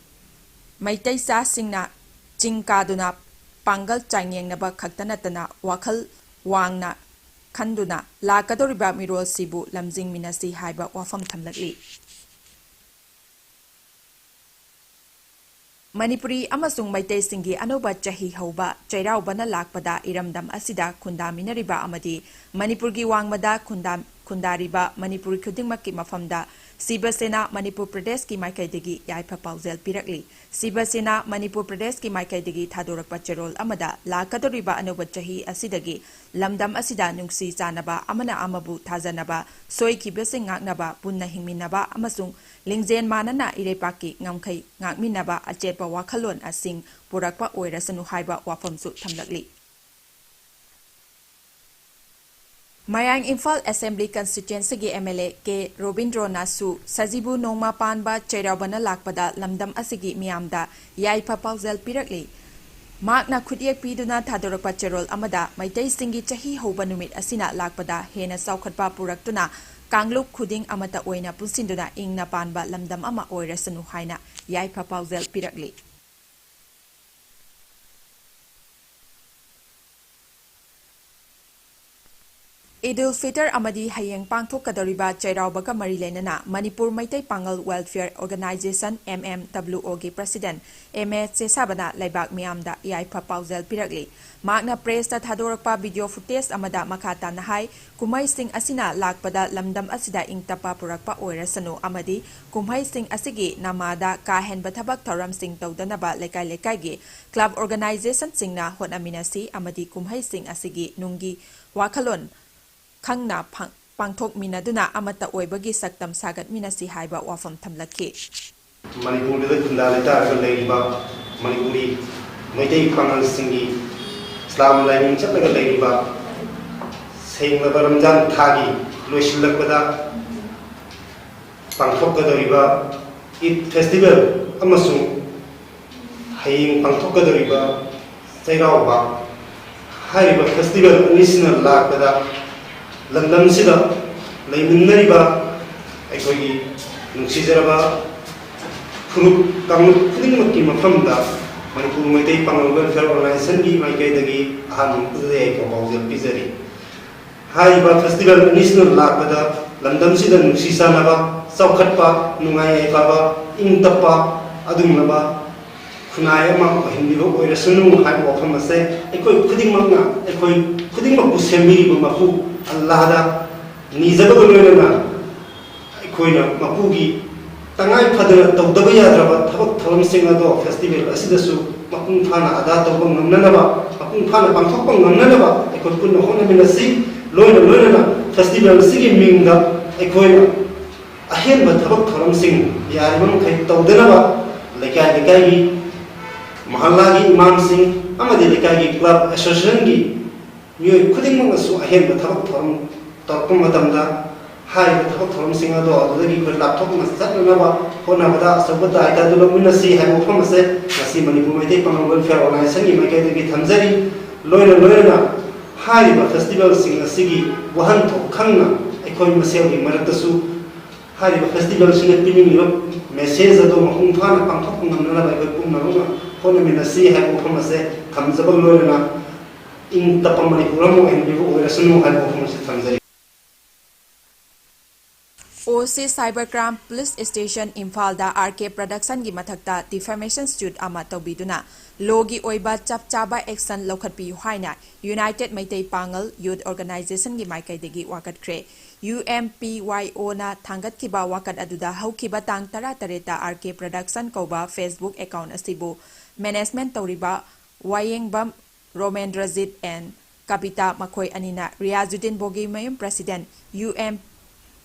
ꯃꯩꯇꯩꯆꯥꯁꯤꯡꯅ ꯆꯤꯡ ꯀꯥꯗꯨꯅ ꯄꯥꯡꯒꯜ ꯆꯥꯡꯌꯦꯡꯅꯕ ꯈꯛꯇ ꯅꯠꯇꯅ ꯋꯥꯈꯜ ꯋꯥꯡꯅ ꯈꯟꯗꯨꯅ ꯂꯥꯛꯀꯗꯧꯔꯤꯕ ꯃꯤꯔꯣꯜꯁꯤꯕꯨ ꯂꯝꯖꯤꯡꯃꯤꯟꯅꯁꯤ ꯍꯥꯏꯕ ꯋꯥꯐꯝ ꯊꯝꯂꯛꯂꯤ꯫ ꯃꯅꯤꯄꯨꯔꯤ ꯑꯃꯁꯨꯡ ꯃꯩꯇꯩꯁꯤꯡꯒꯤ ꯑꯅꯧꯕ ꯆꯍꯤ ꯍꯧꯕ ꯆꯩꯔꯥꯎꯕꯅ ꯂꯥꯛꯄꯗ ꯏꯔꯝꯗꯝ ꯑꯁꯤꯗ ꯈꯨꯟꯗꯥꯃꯤꯟꯅꯔꯤꯕ ꯑꯃꯗꯤ ꯃꯅꯤꯄꯨꯔꯒꯤ ꯋꯥꯡꯃꯗ ꯈꯨꯟꯗꯥ-, ꯈꯨꯟꯗꯥꯔꯤꯕ ꯃꯅꯤꯄꯨꯔ ꯈꯨꯗꯤꯡꯃꯛꯀꯤ ꯃꯐꯝꯗ ꯁꯤꯕ ꯁꯦꯅꯥ ꯃꯅꯤꯄꯨꯔ ꯄ꯭ꯔꯗꯦꯁꯀꯤ ꯃꯥꯏꯀꯩꯗꯒꯤ ꯌꯥꯏꯐ ꯄꯥꯎꯖꯦꯜ ꯄꯤꯔꯛꯂꯤ꯫ ꯁꯤꯕ ꯁꯦꯅꯥ ꯃꯅꯤꯄꯨꯔ ꯄ꯭ꯔꯗꯦꯁꯀꯤ ꯃꯥꯏꯀꯩꯗꯒꯤ ꯊꯥꯗꯣꯔꯛꯄ ꯆꯦꯔꯣꯜ ꯑꯃꯗ ꯂꯥꯛꯀꯗꯧꯔꯤꯕ ꯑꯅꯧꯕ ꯆꯍꯤ ꯑꯁꯤꯗꯒꯤ ꯂꯝꯗꯝ ꯑꯁꯤꯗ ꯅꯨꯡꯁꯤ ꯆꯥꯟꯅꯕ, ꯑꯃꯅ ꯑꯃꯕꯨ ꯊꯥꯖꯅꯕ, ꯁꯣꯏꯈꯤꯕꯁꯤꯡ ꯉꯥꯛꯅꯕ, ꯄꯨꯟꯅ ꯍꯤꯡꯃꯤꯟꯅꯕ ꯑꯃꯁꯨꯡ ꯂꯤꯡꯖꯦꯜ ꯃꯥꯟꯅꯅ ꯏꯔꯩꯄꯥꯛꯀꯤ ꯉꯝꯈꯩ ꯉꯥꯛꯃꯤꯟꯅꯕ ꯑꯆꯦꯠꯄ ꯋꯥꯈꯜꯂꯣꯟ ꯑꯁꯤꯡ ꯄꯨꯔꯛꯄ ꯑꯣꯏꯔꯁꯅꯨ ꯍꯥꯏꯕ ꯋꯥꯐꯝꯁꯨ ꯊꯝꯂꯛꯂꯤ꯫ ꯃꯌꯥꯡ ꯏꯝꯐꯥꯜ ꯑꯦꯁꯦꯝꯕ꯭ꯂꯤ ꯀꯟꯁꯇꯤꯇ꯭ꯋꯦꯟꯁꯤꯒꯤ ꯑꯦꯝ ꯑꯦꯜ ꯑꯦ ꯀꯦ ꯔꯣꯕꯤꯟꯗ꯭ꯔꯣꯅꯁꯨ ꯁꯖꯤꯕꯨ ꯅꯣꯡꯃ ꯄꯥꯟꯕ ꯆꯩꯔꯥꯎꯕꯅ ꯂꯥꯛꯄꯗ ꯂꯝꯗꯝ ꯑꯁꯤꯒꯤ ꯃꯤꯌꯥꯝꯗ ꯌꯥꯏꯐ ꯄꯥꯎꯖꯦꯜ ꯄꯤꯔꯛꯂꯤ꯫ ꯃꯍꯥꯛꯅ ꯈꯨꯠꯌꯦꯛ ꯄꯤꯗꯨꯅ ꯊꯥꯗꯣꯔꯛꯄ ꯆꯦꯔꯣꯜ ꯑꯃꯗ ꯃꯩꯇꯩꯁꯤꯡꯒꯤ ꯆꯍꯤ ꯍꯧꯕ ꯅꯨꯃꯤꯠ ꯑꯁꯤꯅ ꯂꯥꯛꯄꯗ ꯍꯦꯟꯅ ꯆꯥꯎꯈꯠꯄ ꯄꯨꯔꯛꯇꯨꯅ ꯀꯥꯡꯂꯨꯞ ꯈꯨꯗꯤꯡ ꯑꯃꯠꯇ ꯑꯣꯏꯅ ꯄꯨꯟꯁꯤꯟꯗꯨꯅ ꯏꯪꯅ ꯄꯥꯟꯕ ꯂꯝꯗꯝ ꯑꯃ ꯑꯣꯏꯔꯁꯅꯨ ꯍꯥꯏꯅ ꯌꯥꯏꯐ ꯄꯥꯎꯖꯦꯜ ꯄꯤꯔꯛꯂꯤ꯫ ꯏꯗ ꯎꯜ ꯐꯤꯇꯔ ꯑꯃꯗꯤ ꯍꯌꯦꯡ ꯄꯥꯡꯊꯣꯛꯀꯗꯧꯔꯤꯕ ꯆꯩꯔꯥꯎꯕꯒ ꯃꯔꯤ ꯂꯩꯅꯅ Manipur Meitei Pangal welfare organisation, M M W ꯑꯣꯒꯤ ꯄ꯭ꯔꯁꯤꯗꯦꯟꯠ ꯑꯦꯝ ꯑꯦ ꯆꯦꯁꯥꯕꯅ ꯂꯩꯕꯥꯛ ꯃꯤꯌꯥꯝꯗ ꯌꯥꯏꯐ ꯄꯥꯎꯖꯦꯜ ꯄꯤꯔꯛꯂꯤ꯫ ꯃꯍꯥꯛꯅ ꯄ꯭ꯔꯦꯁꯇ ꯊꯥꯗꯣꯔꯛꯄ ꯚꯤꯗꯤꯑꯣ ꯐꯨꯇꯦꯖ ꯑꯃꯗ ꯃꯈꯥ ꯇꯥꯅ ꯍꯥꯏ, ꯀꯨꯝꯍꯩꯁꯤꯡ ꯑꯁꯤꯅ ꯂꯥꯛꯄꯗ ꯂꯝꯗꯝ ꯑꯁꯤꯗ ꯏꯪ ꯇꯞꯄ ꯄꯨꯔꯛꯄ ꯑꯣꯏꯔꯁꯅꯨ ꯑꯃꯗꯤ ꯀꯨꯝꯍꯩꯁꯤꯡ ꯑꯁꯤꯒꯤ ꯅꯃꯥꯗ ꯀꯥ ꯍꯦꯟꯕ ꯊꯕꯛ ꯊꯧꯔꯝꯁꯤꯡ ꯇꯧꯗꯅꯕ ꯂꯩꯀꯥꯏ ꯂꯩꯀꯥꯏꯒꯤ ꯀ꯭ꯂꯕ ꯑꯣꯔꯒꯅꯥꯏꯖꯦꯁꯟꯁꯤꯡꯅ ꯍꯣꯠꯅꯃꯤꯟꯅꯁꯤ ꯑꯃꯗꯤ ꯀꯨꯝꯍꯩꯁꯤꯡ ꯑꯁꯤꯒꯤ ꯅꯨꯡꯒꯤ ꯋꯥꯈꯜꯂꯣꯟ ꯈꯪꯅ ꯐꯪ-, ꯄꯥꯡꯊꯣꯛꯃꯤꯟꯅꯗꯨꯅ ꯑꯃꯠꯇ ꯑꯣꯏꯕꯒꯤ ꯁꯛꯇꯝ ꯁꯥꯒꯠꯃꯤꯟꯅꯁꯤ ꯍꯥꯏꯕ ꯋꯥꯐꯝ ꯊꯝꯂꯛꯈꯤ꯫ ꯃꯅꯤꯄꯨꯔꯗ ꯈꯨꯟꯗꯥ ꯂꯩꯇꯥꯔꯒ ꯂꯩꯔꯤꯕ ꯃꯅꯤꯄꯨꯔꯤ ꯃꯩꯇꯩ ꯄꯥꯉꯜꯁꯤꯡꯒꯤ ꯏꯁꯂꯥꯝ ꯂꯥꯏꯅꯤꯡ ꯆꯠꯂꯒ ꯂꯩꯔꯤꯕ ꯁꯦꯡꯂꯕ ꯔꯝꯖꯥꯟ ꯊꯥꯒꯤ ꯂꯣꯏꯁꯤꯜꯂꯛꯄꯗ ꯄꯥꯡꯊꯣꯛꯀꯗꯧꯔꯤꯕ ꯏꯗ ꯐꯦꯁꯇꯤꯚꯦꯜ ꯑꯃꯁꯨꯡ ꯍꯌꯦꯡ ꯄꯥꯡꯊꯣꯛꯀꯗꯧꯔꯤꯕ ꯆꯩꯔꯥꯎꯕ ꯍꯥꯏꯔꯤꯕ ꯐꯦꯁꯇꯤꯚꯦꯜ ꯑꯅꯤꯁꯤꯅ ꯂꯥꯛꯄꯗ ꯂꯝꯗꯝꯁꯤꯗ ꯂꯩꯃꯤꯟꯅꯔꯤꯕ ꯑꯩꯈꯣꯏꯒꯤ ꯅꯨꯡꯁꯤꯖꯔꯕ ꯐꯨꯔꯨꯞ ꯀꯥꯡꯂꯨꯞ ꯈꯨꯗꯤꯡꯃꯛꯀꯤ ꯃꯐꯝꯗ ꯃꯅꯤꯄꯨꯔ ꯃꯩꯇꯩ ꯄꯥꯉꯜ ꯋꯦꯜꯐꯤꯌꯔ ꯑꯣꯔꯒꯅꯥꯏꯖꯦꯁꯟꯒꯤ ꯃꯥꯏꯀꯩꯗꯒꯤ ꯑꯍꯥꯟꯕ ꯃꯛꯇꯗ ꯌꯥꯏꯐ ꯄꯥꯎꯖꯦꯜ ꯄꯤꯖꯔꯤ꯫ ꯍꯥꯏꯔꯤꯕ ꯐꯦꯁꯇꯤꯚꯦꯜ ꯑꯅꯤꯁꯤꯅ ꯂꯥꯛꯄꯗ ꯂꯝꯗꯝꯁꯤꯗ ꯅꯨꯡꯁꯤ ꯆꯥꯟꯅꯕ, ꯆꯥꯎꯈꯠꯄ, ꯅꯨꯡꯉꯥꯏ ꯌꯥꯏꯐꯕ, ꯏꯪ ꯇꯞꯄ ꯑꯗꯨꯒꯨꯝꯂꯕ ꯈꯨꯟꯅꯥꯏ ꯑꯃ ꯑꯣꯏꯍꯟꯕꯤꯕ ꯑꯣꯏꯔꯁꯅꯨ ꯍꯥꯏꯕ ꯋꯥꯐꯝ ꯑꯁꯦ ꯑꯩꯈꯣꯏ ꯈꯨꯗꯤꯡꯃꯛꯅ, ꯑꯩꯈꯣꯏ ꯈꯨꯗꯤꯡꯃꯛꯄꯨ ꯁꯦꯝꯕꯤꯔꯤꯕ ꯃꯄꯨ ꯑꯜꯂꯥꯍꯗ ꯅꯤꯖꯕꯒ ꯂꯣꯏꯅꯅ ꯑꯩꯈꯣꯏꯅ ꯃꯄꯨꯒꯤ ꯇꯉꯥꯏ ꯐꯗꯅ ꯇꯧꯗꯕ ꯌꯥꯗ꯭ꯔꯕ ꯊꯕꯛ ꯊꯧꯔꯝꯁꯤꯡ ꯑꯗꯣ ꯐꯦꯁꯇꯤꯚꯦꯜ ꯑꯁꯤꯗꯁꯨ ꯃꯄꯨꯡ ꯐꯥꯅ ꯑꯗꯥ ꯇꯧꯕ ꯉꯝꯅꯅꯕ, ꯃꯄꯨꯡ ꯐꯥꯅ ꯄꯥꯡꯊꯣꯛꯄ ꯉꯝꯅꯅꯕ ꯑꯩꯈꯣꯏ ꯄꯨꯟꯅ ꯍꯣꯠꯅꯃꯤꯟꯅꯁꯤ꯫ ꯂꯣꯏꯅ ꯂꯣꯏꯅꯅ ꯐꯦꯁꯇꯤꯚꯦꯜ ꯑꯁꯤꯒꯤ ꯃꯤꯡꯗ ꯑꯩꯈꯣꯏꯅ ꯑꯍꯦꯟꯕ ꯊꯕꯛ ꯊꯧꯔꯝꯁꯤꯡ ꯌꯥꯔꯤꯕ ꯃꯈꯩ ꯇꯧꯗꯅꯕ ꯂꯩꯀꯥꯏ ꯂꯩꯀꯥꯏꯒꯤ, ꯃꯍꯜꯂꯥꯒꯤ ꯏꯃꯥꯝꯁꯤꯡ ꯑꯃꯗꯤ ꯂꯩꯀꯥꯏꯒꯤ ꯀ꯭ꯂꯕ ꯑꯦꯁꯣꯁꯤꯌꯦꯁꯟꯒꯤ ꯃꯤꯑꯣꯏ ꯈꯨꯗꯤꯡꯃꯛꯅꯁꯨ ꯑꯍꯦꯟꯕ ꯊꯕꯛ ꯊꯧꯔꯝ ꯇꯧꯔꯛꯄ ꯃꯇꯝꯗ ꯍꯥꯏꯔꯤꯕ ꯊꯕꯛ ꯊꯧꯔꯝꯁꯤꯡ ꯑꯗꯣ ꯑꯗꯨꯗꯒꯤ ꯑꯩꯈꯣꯏ ꯂꯥꯞꯊꯣꯛꯅ ꯆꯠꯅꯅꯕ ꯍꯣꯠꯅꯕꯗ ꯑꯆꯧꯕ ꯗꯥꯏꯇ ꯑꯗꯨ ꯂꯧꯃꯤꯟꯅꯁꯤ ꯍꯥꯏꯕ ꯋꯥꯐꯝ ꯑꯁꯦ ꯉꯁꯤ ꯃꯅꯤꯄꯨꯔ ꯃꯩꯇꯩ ꯄꯥꯉꯜ ꯋꯦꯜꯐꯤꯌꯔ ꯑꯣꯔꯒꯅꯥꯏꯖꯦꯁꯟꯒꯤ ꯃꯥꯏꯀꯩꯗꯒꯤ ꯊꯝꯖꯔꯤ꯫ ꯂꯣꯏꯅ ꯂꯣꯏꯅꯅ ꯍꯥꯏꯔꯤꯕ ꯐꯦꯁꯇꯤꯚꯦꯜꯁꯤꯡ ꯑꯁꯤꯒꯤ ꯋꯥꯍꯟꯊꯣꯛ ꯈꯪꯅ ꯑꯩꯈꯣꯏ ꯃꯁꯦꯜꯒꯤ ꯃꯔꯛꯇꯁꯨ ꯍꯥꯏꯔꯤꯕ ꯐꯦꯁꯇꯤꯚꯦꯜꯁꯤꯅ ꯄꯤꯅꯤꯡꯂꯤꯕ ꯃꯦꯁꯦꯖ ꯑꯗꯨ ꯃꯄꯨꯡ ꯐꯥꯅ ꯄꯥꯡꯊꯣꯛꯄ ꯉꯝꯅꯅꯕ ꯑꯩꯈꯣꯏ ꯄꯨꯝꯅꯃꯛꯅ ꯍꯣꯠꯅꯃꯤꯟꯅꯁꯤ ꯍꯥꯏꯕ ꯋꯥꯐꯝ ꯑꯁꯦ ꯊꯝꯖꯕꯒ ꯂꯣꯏꯅꯅ ꯏꯪ ꯇꯞꯄ ꯃꯅꯤꯄꯨꯔ ꯑꯃ ꯑꯣꯏꯍꯟꯕꯤꯕ ꯑꯣꯏꯔꯁꯅꯨ ꯍꯥꯏꯕ ꯋꯥꯐꯝ ꯑꯁꯤ ꯊꯝꯖꯔꯤ꯫ ꯑꯣ ꯁꯤ Cyber Crime Police Station ꯏꯝꯐꯥꯜꯗ ꯑꯥꯔ ꯀꯦ ꯄ꯭ꯔꯗꯛꯁꯟꯒꯤ ꯃꯊꯛꯇ ꯗꯤꯐꯦꯃꯦꯁꯟ ꯁ꯭ꯌꯨꯠ ꯑꯃ ꯇꯧꯕꯤꯗꯨꯅ ꯂꯣꯒꯤ ꯑꯣꯏꯕ ꯆꯞ ꯆꯥꯕ ꯑꯦꯛꯁꯟ ꯂꯧꯈꯠꯄꯤꯌꯨ ꯍꯥꯏꯅ ꯌꯨꯅꯥꯏꯇꯦꯗ ꯃꯩꯇꯩ ꯄꯥꯉꯜ ꯌꯨꯠ ꯑꯣꯔꯒꯅꯥꯏꯖꯦꯁꯟꯒꯤ ꯃꯥꯏꯀꯩꯗꯒꯤ ꯋꯥꯀꯠꯈ꯭ꯔꯦ꯫ ꯌꯨ ꯑꯦꯝ ꯄꯤ ꯋꯥꯏ ꯑꯣꯅ ꯊꯥꯡꯒꯠꯈꯤꯕ ꯋꯥꯀꯠ ꯑꯗꯨꯗ ꯍꯧꯈꯤꯕ ꯇꯥꯡ ꯇꯔꯥꯇꯔꯦꯠꯇ ꯑꯥꯔ ꯀꯦ ꯄ꯭ꯔꯗꯛꯁꯟ ꯀꯧꯕ ꯐꯦꯁꯕꯨꯛ ꯑꯦꯀꯥꯎꯟ ꯑꯁꯤꯕꯨ ꯃꯦꯅꯦꯖꯃꯦꯟ ꯇꯧꯔꯤꯕ ꯋꯥꯌꯦꯡꯕꯝ ꯔꯣꯃꯦꯟꯗ꯭ꯔꯖꯤꯠ ꯑꯦꯟ ꯀꯕꯤꯇꯥ ꯃꯈꯣꯏ ꯑꯅꯤꯅ Riyazuddin ꯕꯣꯒꯤꯃꯌꯨꯝ president U M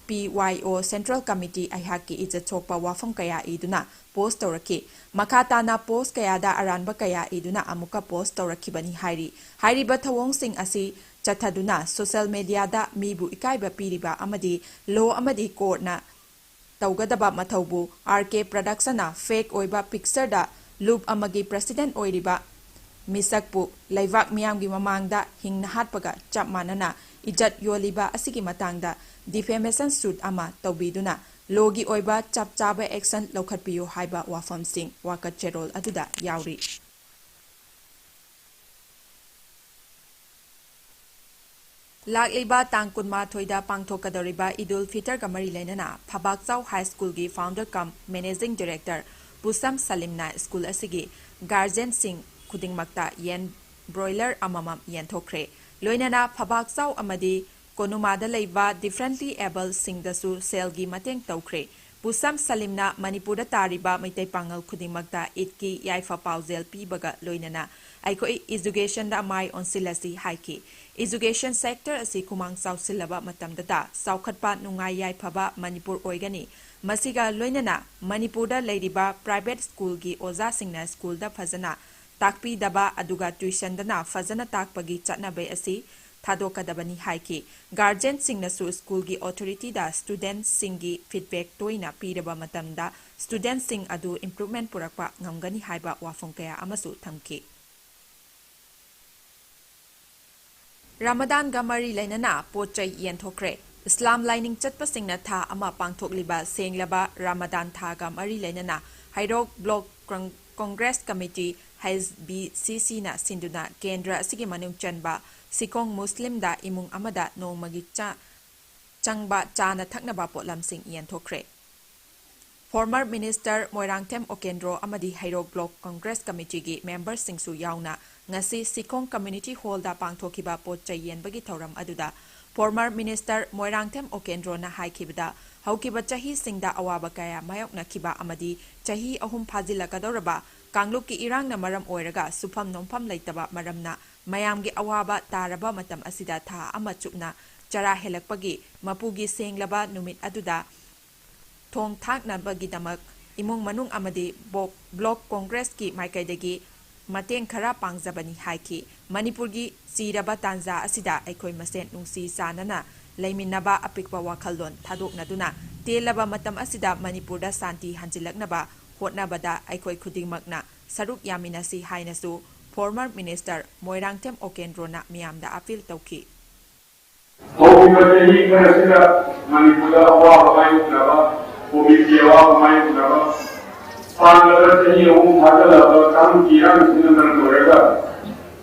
P ꯋꯥꯏ ꯑꯣ ꯁꯦꯟꯇ꯭ꯔꯦꯜ ꯀꯃꯤꯇꯤ ꯑꯩꯍꯥꯛꯀꯤ ꯏꯖꯠ ꯁꯣꯛꯄ ꯋꯥꯐꯝ ꯀꯌꯥ ꯏꯗꯨꯅ ꯄꯣꯁ ꯇꯧꯔꯛꯈꯤ꯫ ꯃꯈꯥ ꯇꯥꯅ ꯄꯣꯁ ꯀꯌꯥꯗ ꯑꯔꯥꯟꯕ ꯀꯌꯥ ꯏꯗꯨꯅ ꯑꯃꯨꯛꯀ ꯄꯣꯁ ꯇꯧꯔꯛꯈꯤꯕꯅꯤ ꯍꯥꯏꯔꯤ꯫ ꯍꯥꯏꯔꯤꯕ ꯊꯧꯑꯣꯡꯁꯤꯡ ꯑꯁꯤ ꯆꯠꯊꯗꯨꯅ ꯁꯣꯁꯦꯜ ꯃꯦꯗꯤꯌꯥꯗ ꯃꯤꯕꯨ ꯏꯀꯥꯏꯕ ꯄꯤꯔꯤꯕ ꯑꯃꯗꯤ ꯂꯣ ꯑꯃꯗꯤ ꯀꯣꯔꯠꯅ ꯇꯧꯒꯗꯕ ꯃꯊꯧꯕꯨ ꯑꯥꯔ ꯀꯦ ꯄ꯭ꯔꯗꯛꯁꯟꯅ ꯐꯦꯛ ꯑꯣꯏꯕ ꯄꯤꯛꯆꯔꯗ ꯂꯨꯞ ꯑꯃꯒꯤ ꯄ꯭ꯔꯁꯤꯗꯦꯟ ꯑꯣꯏꯔꯤꯕ ꯃꯤꯁꯛꯄꯨ ꯂꯩꯕꯥꯛ ꯃꯤꯌꯥꯝꯒꯤ ꯃꯃꯥꯡꯗ ꯍꯤꯡꯅ ꯍꯥꯠꯄꯒ ꯆꯞ ꯃꯥꯟꯅꯅ ꯏꯖꯠ ꯌꯣꯜꯂꯤꯕ ꯑꯁꯤꯒꯤ ꯃꯇꯥꯡꯗ ꯗꯤꯐꯦꯃꯦꯁꯟ ꯁꯨꯠ ꯑꯃ ꯇꯧꯕꯤꯗꯨꯅ ꯂꯣꯒꯤ ꯑꯣꯏꯕ ꯆꯞ ꯆꯥꯕ ꯑꯦꯛꯁꯟ ꯂꯧꯈꯠꯄꯤꯌꯨ ꯍꯥꯏꯕ ꯋꯥꯐꯝꯁꯤꯡ ꯋꯥꯀꯠ ꯆꯦꯔꯣꯜ ꯑꯗꯨꯗ ꯌꯥꯎꯔꯤ꯫ ꯂꯥꯛꯂꯤꯕ ꯇꯥꯡ ꯀꯨꯟꯃꯥꯊꯣꯏꯗ ꯄꯥꯡꯊꯣꯛꯀꯗꯧꯔꯤꯕ ꯏꯗꯨꯜ ꯐꯤꯇꯔꯒ ꯃꯔꯤ ꯂꯩꯅꯅ ꯐꯕꯥꯛꯆꯥꯎ ꯍꯥꯏ ꯁ꯭ꯀꯨꯜꯒꯤ ꯐꯥꯎꯟꯗꯔ ꯀꯝ ꯃꯦꯅꯦꯖꯤꯡ ꯗꯤꯔꯦꯛꯇꯔ ꯄꯨꯁꯝ ꯁꯂꯤꯝꯅ ꯁ꯭ꯀꯨꯜ ꯑꯁꯤꯒꯤ ꯒꯥꯔꯖꯤꯌꯟꯁꯤꯡ ꯈꯨꯗꯤꯡꯃꯛꯇ ꯌꯦꯟ ꯕ꯭ꯔꯣꯏꯂꯔ ꯑꯃꯃꯝ ꯌꯦꯟꯊꯣꯛꯈ꯭ꯔꯦ꯫ ꯂꯣꯏꯅꯅ ꯐꯕꯥꯛꯆꯥꯎ ꯑꯃꯗꯤ ꯀꯣꯅꯨꯃꯥꯗ ꯂꯩꯕ ꯗꯤꯐ꯭ꯔꯦꯟꯠꯂꯤ ꯑꯦꯕꯜꯁꯤꯡꯗꯁꯨ ꯁꯦꯜꯒꯤ ꯃꯇꯦꯡ ꯇꯧꯈ꯭ꯔꯦ꯫ ꯄꯨꯁꯝ ꯁꯂꯤꯝꯅ ꯃꯅꯤꯄꯨꯔꯗ ꯇꯥꯔꯤꯕ ꯃꯩꯇꯩ ꯄꯥꯉꯜ ꯈꯨꯗꯤꯡꯃꯛꯇ ꯏꯗꯀꯤ ꯌꯥꯏꯐ ꯄꯥꯎꯖꯦꯜ ꯄꯤꯕꯒ ꯂꯣꯏꯅꯅ ꯑꯩꯈꯣꯏ ꯏꯖꯨꯀꯦꯁꯟꯗ ꯃꯥꯏ ꯑꯣꯟꯁꯤꯜꯂꯁꯤ ꯍꯥꯏꯈꯤ꯫ ꯏꯖꯨꯀꯦꯁꯟ ꯁꯦꯛꯇꯔ ꯑꯁꯤ ꯈꯨꯃꯥꯡ ꯆꯥꯎꯁꯤꯜꯂꯕ ꯃꯇꯝꯗꯇ ꯆꯥꯎꯈꯠꯄ ꯅꯨꯡꯉꯥꯏ ꯌꯥꯏꯐꯕ ꯃꯅꯤꯄꯨꯔ ꯑꯣꯏꯒꯅꯤ꯫ ꯃꯁꯤꯒ ꯂꯣꯏꯅꯅ ꯃꯅꯤꯄꯨꯔꯗ ꯂꯩꯔꯤꯕ ꯄ꯭ꯔꯥꯏꯚꯦꯠ ꯁ꯭ꯀꯨꯜꯒꯤ ꯑꯣꯖꯥꯁꯤꯡꯅ ꯁ꯭ꯀꯨꯜꯗ ꯐꯖꯅ ꯇꯥꯛꯄꯤꯗꯕ ꯑꯗꯨꯒ ꯇ꯭ꯌꯨꯁꯟꯗꯅ ꯐꯖꯅ ꯇꯥꯛꯄꯒꯤ ꯆꯠꯅꯕꯤ ꯑꯁꯤ ꯊꯥꯗꯣꯛꯀꯗꯕꯅꯤ ꯍꯥꯏꯈꯤ꯫ ꯒꯥꯔꯖꯤꯌꯟꯁꯤꯡꯅꯁꯨ ꯁ꯭ꯀꯨꯜꯒꯤ ꯑꯣꯊꯣꯔꯤꯇꯤꯗ ꯁ꯭ꯇꯨꯗꯦꯟꯠꯁꯤꯡꯒꯤ ꯐꯤꯗꯕꯦꯛ ꯇꯣꯏꯅ ꯄꯤꯔꯕ ꯃꯇꯝꯗ ꯁ꯭ꯇꯨꯗꯦꯟꯠꯁꯤꯡ ꯑꯗꯨ ꯏꯝꯄ꯭ꯔꯨꯚꯃꯦꯟꯠ ꯄꯨꯔꯛꯄ ꯉꯝꯒꯅꯤ ꯍꯥꯏꯕ ꯋꯥꯐꯝ ꯀꯌꯥ ꯑꯃꯁꯨ ꯊꯝꯈꯤ꯫ ꯔꯃꯗꯥꯟꯒ ꯃꯔꯤ ꯂꯩꯅꯅ ꯄꯣꯠ ꯆꯩ ꯌꯦꯟꯊꯣꯛꯈ꯭ꯔꯦ꯫ ꯏꯁꯂꯥꯝ ꯂꯥꯏꯅꯤꯡ ꯆꯠꯄꯁꯤꯡꯅ ꯊꯥ ꯑꯃ ꯄꯥꯡꯊꯣꯛꯂꯤꯕ ꯁꯦꯡꯂꯕ ꯔꯃꯗꯥꯟ ꯊꯥꯒ ꯃꯔꯤ ꯂꯩꯅꯅ ꯍꯩꯔꯣꯛ ꯕ꯭ꯂꯣꯛ ꯀ꯭ꯔꯪ-, ꯀꯣꯡꯒ꯭ꯔꯦꯁ ꯀꯃꯤꯇꯤ ꯍꯩꯆ ꯕꯤ ꯁꯤ ꯁꯤꯅ ꯁꯤꯟꯗꯨꯅ ꯀꯦꯟꯗ꯭ꯔ ꯑꯁꯤꯒꯤ ꯃꯅꯨꯡ ꯆꯟꯕ ꯁꯤꯈꯣꯡ ꯃꯨꯁꯂꯤꯝꯗ ꯏꯃꯨꯡ ꯑꯃꯗ ꯅꯣꯡꯃꯒꯤ ꯆꯥ-, ꯆꯪꯕ ꯆꯥꯅ ꯊꯛꯅꯕ ꯄꯣꯠꯂꯝꯁꯤꯡ ꯌꯦꯟꯊꯣꯛꯈ꯭ꯔꯦ꯫ Former Minister ꯃꯣꯏꯔꯥꯡꯊꯦꯝ ꯑꯣꯀꯦꯟꯗ꯭ꯔꯣ ꯑꯃꯗꯤ ꯍꯩꯔꯣꯛ Block Congress Committeeꯒꯤ memberꯁꯤꯡꯁꯨ ꯌꯥꯎꯅ ꯉꯁꯤ ꯁꯤꯈꯣꯡ Community Hallꯗ ꯄꯥꯡꯊꯣꯛꯈꯤꯕ ꯄꯣꯠ ꯆꯩ ꯌꯦꯟꯕꯒꯤ ꯊꯧꯔꯝ ꯑꯗꯨꯗ former Minister ꯃꯣꯏꯔꯥꯡꯊꯦꯝ ꯑꯣꯀꯦꯟꯗ꯭ꯔꯣꯅ ꯍꯥꯏꯈꯤꯕꯗ, ꯍꯧꯈꯤꯕ ꯆꯍꯤꯁꯤꯡꯗ ꯑꯋꯥꯕ ꯀꯌꯥ ꯃꯥꯌꯣꯛꯅꯈꯤꯕ ꯑꯃꯗꯤ ꯆꯍꯤ ꯑꯍꯨꯝ ꯐꯥꯖꯤꯜꯂꯛꯀꯗꯧꯔꯕ ꯀꯥꯡꯂꯨꯞꯀꯤ ꯏꯔꯥꯡꯅ ꯃꯔꯝ ꯑꯣꯏꯔꯒ ꯁꯨꯐꯝ ꯅꯣꯝꯐꯝ ꯂꯩꯇꯕ ꯃꯔꯝꯅ ꯃꯌꯥꯝꯒꯤ ꯑꯋꯥꯕ ꯇꯥꯔꯕ ꯃꯇꯝ ꯑꯁꯤꯗ ꯊꯥ ꯑꯃ ꯆꯨꯞꯅ ꯆꯔꯥ ꯍꯦꯜꯂꯛꯄꯒꯤ ꯃꯄꯨꯒꯤ ꯁꯦꯡꯂꯕ ꯅꯨꯃꯤꯠ ꯑꯗꯨꯗ ꯊꯣꯡ ꯊꯥꯛꯅꯕꯒꯤꯗꯃꯛ ꯏꯃꯨꯡ ꯃꯅꯨꯡ ꯑꯃꯗꯤ ꯕꯣ-, Block Congressꯀꯤ ꯃꯥꯏꯀꯩꯗꯒꯤ ꯃꯇꯦꯡ ꯈꯔ ꯄꯥꯡꯖꯕꯅꯤ ꯍꯥꯏꯈꯤ꯫ ꯃꯅꯤꯄꯨꯔꯒꯤ ꯆꯤꯔꯕ ꯇꯥꯟꯖꯥ ꯑꯁꯤꯗ ꯑꯩꯈꯣꯏ ꯃꯁꯦꯟ ꯅꯨꯡꯁꯤ ꯆꯥꯟꯅꯅ ꯂꯩꯃꯤꯟꯅꯕ, ꯑꯄꯤꯛꯄ ꯋꯥꯈꯜꯂꯣꯟ ꯊꯥꯗꯣꯛꯅꯗꯨꯅ ꯇꯦꯜꯂꯕ ꯃꯇꯝ ꯑꯁꯤꯗ ꯃꯅꯤꯄꯨꯔꯗ ꯁꯥꯟꯇꯤ ꯍꯟꯖꯤꯜꯂꯛꯅꯕ ꯍꯣꯠꯅꯕꯗ ꯑꯩꯈꯣꯏ ꯈꯨꯗꯤꯡꯃꯛꯅ ꯁꯔꯨꯛ ꯌꯥꯃꯤꯟꯅꯁꯤ ꯍꯥꯏꯅꯁꯨ former Minister ꯃꯣꯏꯔꯥꯡꯊꯦꯝ ꯑꯣꯀꯦꯟꯗ꯭ꯔꯣꯅ ꯃꯤꯌꯥꯝꯗ appeal ꯇꯧꯈꯤ꯫ ꯍꯧꯈꯤꯕ ꯆꯍꯤ ꯈꯔꯁꯤꯗ ꯃꯅꯤꯄꯨꯔꯗ ꯑꯋꯥꯕ ꯃꯥꯌꯣꯛꯅꯕ ꯀꯣꯚꯤꯗꯀꯤ ꯑꯋꯥꯕ ꯃꯥꯌꯣꯛꯅꯕ ꯄꯥꯟꯗꯕ ꯆꯍꯤ ꯑꯍꯨꯝ ꯐꯥꯖꯤꯜꯂꯛꯂꯕ ꯀꯥꯡꯂꯨꯞꯀꯤ ꯏꯔꯥꯡꯁꯤꯡꯅ ꯃꯔꯝ ꯑꯣꯏꯔꯒ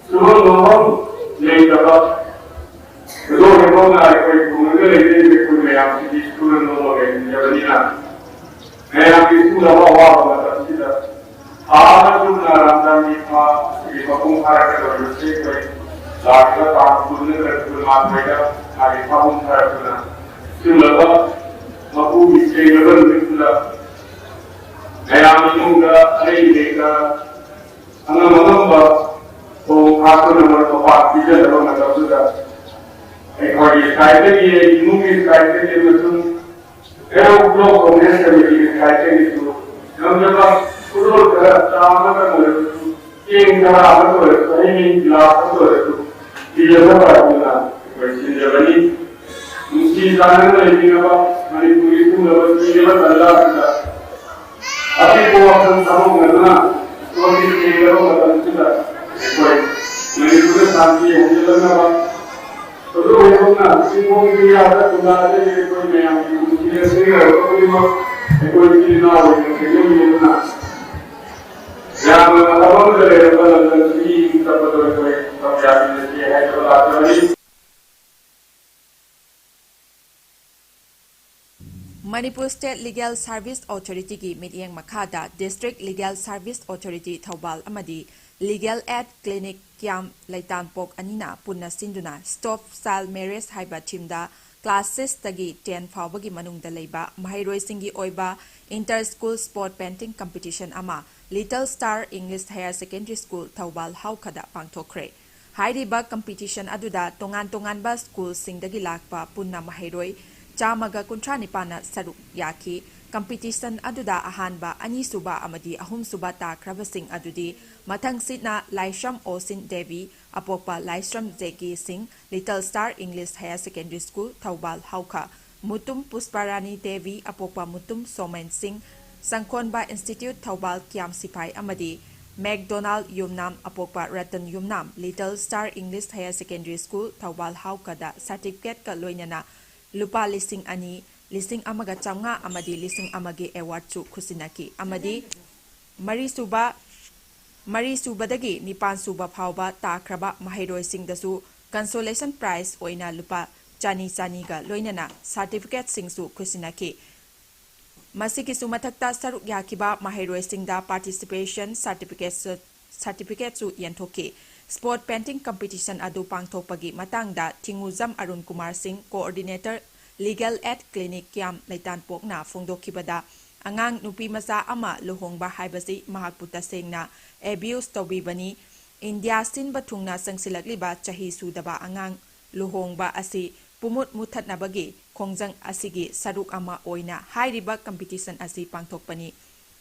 ꯁꯨꯐꯝ ꯅꯣꯝꯐꯝ ꯂꯩꯇꯕ ꯈꯨꯗꯣꯡ ꯍꯦꯟꯗꯣꯛꯅ ꯑꯩꯈꯣꯏ ꯈꯨꯡꯒꯪꯗ ꯂꯩꯖꯔꯤꯕ ꯑꯩꯈꯣꯏ ꯃꯌꯥꯝꯁꯤꯗꯤ ꯁꯨꯔ ꯅꯣꯝꯃꯒ ꯍꯤꯡꯖꯕꯅꯤꯅ ꯃꯌꯥꯝꯒꯤ ꯁꯨꯅꯕ ꯑꯋꯥꯕ ꯃꯇꯝꯁꯤꯗ ꯊꯥ ꯑꯃ ꯆꯨꯞꯅ ꯔꯝꯖꯥꯟꯒꯤ ꯊꯥ ꯑꯁꯤꯒꯤ ꯃꯄꯨꯡ ꯐꯥꯔꯛꯀꯗꯧꯔꯤꯕꯁꯤ ꯑꯩꯈꯣꯏ ꯂꯥꯛꯂꯤꯕ ꯇꯥꯡ ꯀꯨꯟ ꯅꯠꯇ꯭ꯔꯒ ꯀꯨꯟꯃꯥꯊꯣꯏꯗ ꯃꯥꯒꯤ ꯊꯥꯕꯨꯡ ꯐꯥꯔꯛꯇꯨꯅ ꯁꯤꯒꯨꯝꯂꯕ ꯃꯄꯨꯒꯤ ꯁꯦꯡꯂꯕ ꯅꯨꯃꯤꯠꯁꯤꯗ ꯃꯌꯥꯝ ꯏꯃꯨꯡꯗ ꯑꯔꯩ ꯂꯩꯇ ꯑꯉꯝ ꯑꯉꯝꯕ ꯊꯣꯡ ꯊꯥꯛꯇꯨꯅ ꯃꯄꯥ ꯄꯤꯖꯅꯕ ꯃꯇꯝꯗꯨꯗ ꯑꯩꯈꯣꯏꯒꯤ ꯁꯥꯏꯠꯇꯒꯤ, ꯏꯃꯨꯡꯒꯤ ꯁꯥꯏꯠꯇꯒꯤ ꯑꯃꯁꯨꯡ ꯍꯦꯔꯣ ꯕ꯭ꯂꯣꯛ ꯀꯣꯡꯒ꯭ꯔꯦꯁ ꯀꯃꯤꯇꯤꯒꯤ ꯁꯥꯏꯠꯇꯒꯤꯁꯨ ꯉꯝꯖꯕ ꯈꯨꯗꯣꯜ ꯈꯔ ꯆꯥ ꯑꯃꯇꯪ ꯑꯣꯏꯔꯕꯁꯨ, ꯆꯦꯡ ꯆꯔꯥ ꯑꯃꯇ ꯑꯣꯏꯔꯁꯨ, ꯍꯩ ꯃꯍꯤ ꯒꯤꯂꯥꯁ ꯑꯃꯇ ꯑꯣꯏꯔꯁꯨ ꯄꯤꯖꯕ ꯄꯥꯏꯗꯨꯅ ꯑꯩꯈꯣꯏ ꯁꯤꯟꯖꯕꯅꯤ꯫ ꯅꯨꯡꯁꯤ ꯆꯥꯟꯅꯅ ꯂꯩꯃꯤꯟꯅꯕ ꯃꯅꯤꯄꯨꯔꯒꯤ ꯁꯨꯡꯂꯕ ꯄꯤꯔꯕ ꯇꯟꯖꯥ ꯑꯁꯤꯗ ꯑꯄꯤꯛꯄ ꯋꯥꯈꯜ ꯊꯥꯗꯣꯛꯅꯗꯨꯅ ꯁꯣꯔꯒꯤ ꯊꯦꯡꯂꯕ ꯃꯇꯝꯁꯤꯗ ꯑꯩꯈꯣꯏ ꯃꯅꯤꯄꯨꯔꯗ ꯁꯥꯟꯇꯤ ꯍꯟꯖꯤꯜꯂꯛꯅꯕ ꯍꯧꯖꯤꯛ ꯍꯧꯖꯤꯛꯃꯛꯅ ꯆꯤꯡꯈꯣꯡ ꯆꯤꯡꯌꯥꯗ ꯈꯨꯟꯗꯥꯖꯔꯤꯕ ꯑꯩꯈꯣꯏ ꯃꯌꯥꯝꯒꯤ ꯄꯨꯟꯁꯤꯗ ꯁꯤꯖꯤꯟꯅꯔꯕ ꯈꯨꯗꯤꯡꯃꯛ ꯑꯩꯈꯣꯏ ꯏꯆꯤꯜ ꯏꯅꯥꯎ ꯑꯣꯏꯅ ꯊꯦꯡꯅꯃꯤꯟꯅꯗꯨꯅ ꯌꯥꯝꯅ ꯃꯐꯝꯗ ꯂꯩꯔꯝꯕ ꯂꯝꯗꯝꯁꯤꯒꯤ ꯏꯪ ꯇꯞꯄ ꯇꯣꯏ ꯇꯣꯏ ꯇꯞ ꯌꯥꯗꯅ ꯆꯦ ꯍꯥꯏꯗꯨꯅ ꯂꯥꯛꯆꯕꯅꯤ꯫ ꯃꯅꯤꯄꯨꯔ ꯁ꯭ꯇꯦꯠ ꯂꯤꯒꯦꯜ ꯁꯥꯔꯚꯤꯁ ꯑꯣꯊꯣꯔꯤꯇꯤꯒꯤ ꯃꯤꯠꯌꯦꯡ ꯃꯈꯥꯗ district legal service authority Thoubal ꯑꯃꯗꯤ ꯂꯤꯒꯦꯜ ꯑꯦꯗ ꯀ꯭ꯂꯤꯅꯤꯛ ꯀ꯭ꯌꯥꯝ ꯂꯩꯇꯥꯟꯄꯣꯛ ꯑꯅꯤꯅ ꯄꯨꯟꯅ ꯁꯤꯟꯗꯨꯅ ꯁ꯭ꯇꯣꯞ ꯆꯥꯏꯜ ꯃꯦꯔꯦꯖ ꯍꯥꯏꯕ ꯊꯤꯝꯗ ꯀ꯭ꯂꯥꯁ ꯁꯤꯛꯁꯇꯒꯤ ꯇꯦꯟ ꯐꯥꯎꯕꯒꯤ ꯃꯅꯨꯡꯗ ꯂꯩꯕ ꯃꯍꯩꯔꯣꯏꯁꯤꯡꯒꯤ ꯑꯣꯏꯕ inter school sport painting competition ꯑꯃ little star English higher secondary school ꯊꯧꯕꯥꯜ ꯍꯥꯎꯈꯗ ꯄꯥꯡꯊꯣꯛꯈ꯭ꯔꯦ꯫ ꯍꯥꯏꯔꯤꯕ ꯀꯝꯄꯤꯇꯤꯁꯟ ꯑꯗꯨꯗ ꯇꯣꯉꯥꯟ ꯇꯣꯉꯥꯟꯕ ꯁ꯭ꯀꯨꯜꯁꯤꯡꯗꯒꯤ ꯂꯥꯛꯄ ꯄꯨꯟꯅ ꯃꯍꯩꯔꯣꯏ ꯆꯥꯝꯃꯒ ꯀꯨꯟꯊ꯭ꯔꯥ ꯅꯤꯄꯥꯟꯅ ꯁꯔꯨꯛ ꯌꯥꯈꯤ꯫ ꯀꯝꯄꯤꯇꯤꯁꯟ ꯑꯗꯨꯗ ꯑꯍꯥꯟꯕ, ꯑꯅꯤꯁꯨꯕ ꯑꯃꯗꯤ ꯑꯍꯨꯝꯁꯨꯕ ꯇꯥꯈ꯭ꯔꯕꯁꯤꯡ ꯑꯗꯨꯗꯤ ꯃꯊꯪꯁꯤꯠꯅ ꯂꯥꯏꯁ꯭ꯔꯝ ꯑꯣꯁꯤꯟ ꯗꯦꯕꯤ, ꯑꯄꯣꯛꯄ Laishram Jeke Singh, little star English higher secondary school ꯊꯧꯕꯥꯜ ꯍꯥꯎꯈ, ꯃꯨꯇꯨꯝ ꯄꯨꯁꯄꯥꯔꯥꯅꯤ ꯗꯦꯕꯤ, ꯑꯄꯣꯛꯄ ꯃꯨꯇꯨꯝ ꯁꯣꯃꯦꯟ ꯁꯤꯡ, ꯁꯪꯈꯣꯟꯕ ꯏꯟꯁꯇꯤꯇ꯭ꯌꯨꯠ ꯊꯧꯕꯥꯜ ꯀ꯭ꯌꯥꯝ ꯁꯤꯐꯥꯏ ꯑꯃꯗꯤ ꯃꯦꯛꯗꯣꯅꯥꯜ ꯌꯨꯝꯅꯥꯝ, ꯑꯄꯣꯛꯄ Ratan Yumnam, little star English higher secondary school ꯊꯧꯕꯥꯜ ꯍꯥꯎꯈꯗ ꯁꯥꯔꯇꯤꯐꯤꯀꯦꯠꯀ ꯂꯣꯏꯅꯅ ꯂꯨꯄꯥ ꯂꯤꯁꯤꯡ ꯑꯅꯤ, ꯂꯤꯁꯤꯡ ꯑꯃꯒ ꯆꯥꯝꯃꯉꯥ ꯑꯃꯗꯤ ꯂꯤꯁꯤꯡ ꯑꯃꯒꯤ ꯑꯦꯋꯥꯔꯗꯁꯨ ꯈꯨꯠꯁꯤꯟꯅꯈꯤ ꯑꯃꯗꯤ ꯃꯔꯤꯁꯨꯕ, ꯃꯔꯤꯁꯨꯕꯗꯒꯤ ꯅꯤꯄꯥꯟꯁꯨꯕ ꯐꯥꯎꯕ ꯇꯥꯈ꯭ꯔꯕ ꯃꯍꯩꯔꯣꯏꯁꯤꯡꯗꯁꯨ ꯀꯟꯁꯣꯂꯦꯁꯟ ꯄ꯭ꯔꯥꯏꯖ ꯑꯣꯏꯅ ꯂꯨꯄꯥ ꯆꯅꯤ ꯆꯅꯤꯒ ꯂꯣꯏꯅꯅ ꯁꯥꯔꯇꯤꯐꯤꯀꯦꯠꯁꯤꯡꯁꯨ ꯈꯨꯠꯁꯤꯟꯅꯈꯤ꯫ ꯃꯁꯤꯒꯤꯁꯨ ꯃꯊꯛꯇ ꯁꯔꯨꯛ ꯌꯥꯈꯤꯕ ꯃꯍꯩꯔꯣꯏꯁꯤꯡꯗ ꯄꯥꯔꯇꯤꯁꯤꯄꯦꯁꯟ ꯁꯥꯔꯇꯤꯐꯤꯀꯦꯠꯁꯨ, ꯁꯥꯔꯇꯤꯐꯤꯀꯦꯠꯁꯨ ꯌꯦꯟꯊꯣꯛꯈꯤ꯫ ꯁ꯭ꯄꯣꯔꯠ ꯄꯦꯟꯇꯤꯡ ꯀꯝꯄꯤꯇꯤꯁꯟ ꯑꯗꯨ ꯄꯥꯡꯊꯣꯛꯄꯒꯤ ꯃꯇꯥꯡꯗ ꯊꯤꯡꯉꯨꯖꯝ ꯑꯔꯨꯟ ꯀꯨꯃꯥꯔ ꯁꯤꯡ, ꯀꯣꯑꯣꯔꯗꯤꯅꯦꯇꯔ, ꯂꯤꯒꯦꯜ ꯑꯦꯗ ꯀ꯭ꯂꯤꯅꯤꯛ ꯀ꯭ꯌꯥꯝ ꯂꯩꯇꯥꯟꯄꯣꯛꯅ ꯐꯣꯡꯗꯣꯛꯈꯤꯕꯗ, ꯑꯉꯥꯡ ꯅꯨꯄꯤ ꯃꯆꯥ ꯑꯃ ꯂꯨꯍꯣꯡꯕ ꯍꯥꯏꯕꯁꯤ ꯃꯍꯥꯛꯄꯨ ꯇꯁꯦꯡꯅ ꯑꯦꯕ꯭ꯌꯨꯁ ꯇꯧꯕꯤꯕꯅꯤ꯫ ꯏꯟꯗꯤꯌꯥ ꯁꯤꯟꯕ ꯊꯨꯡꯅ ꯆꯪꯁꯤꯜꯂꯛꯂꯤꯕ ꯆꯍꯤ ꯁꯨꯗꯕ ꯑꯉꯥꯡ ꯂꯨꯍꯣꯡꯕ ꯑꯁꯤ ꯄꯨꯃꯨꯠ ꯃꯨꯊꯠꯅꯕꯒꯤ ꯈꯣꯡꯖꯪ ꯑꯁꯤꯒꯤ ꯁꯔꯨꯛ ꯑꯃ ꯑꯣꯏꯅ ꯍꯥꯏꯔꯤꯕ ꯀꯝꯄꯤꯇꯤꯁꯟ ꯑꯁꯤ ꯄꯥꯡꯊꯣꯛꯄꯅꯤ꯫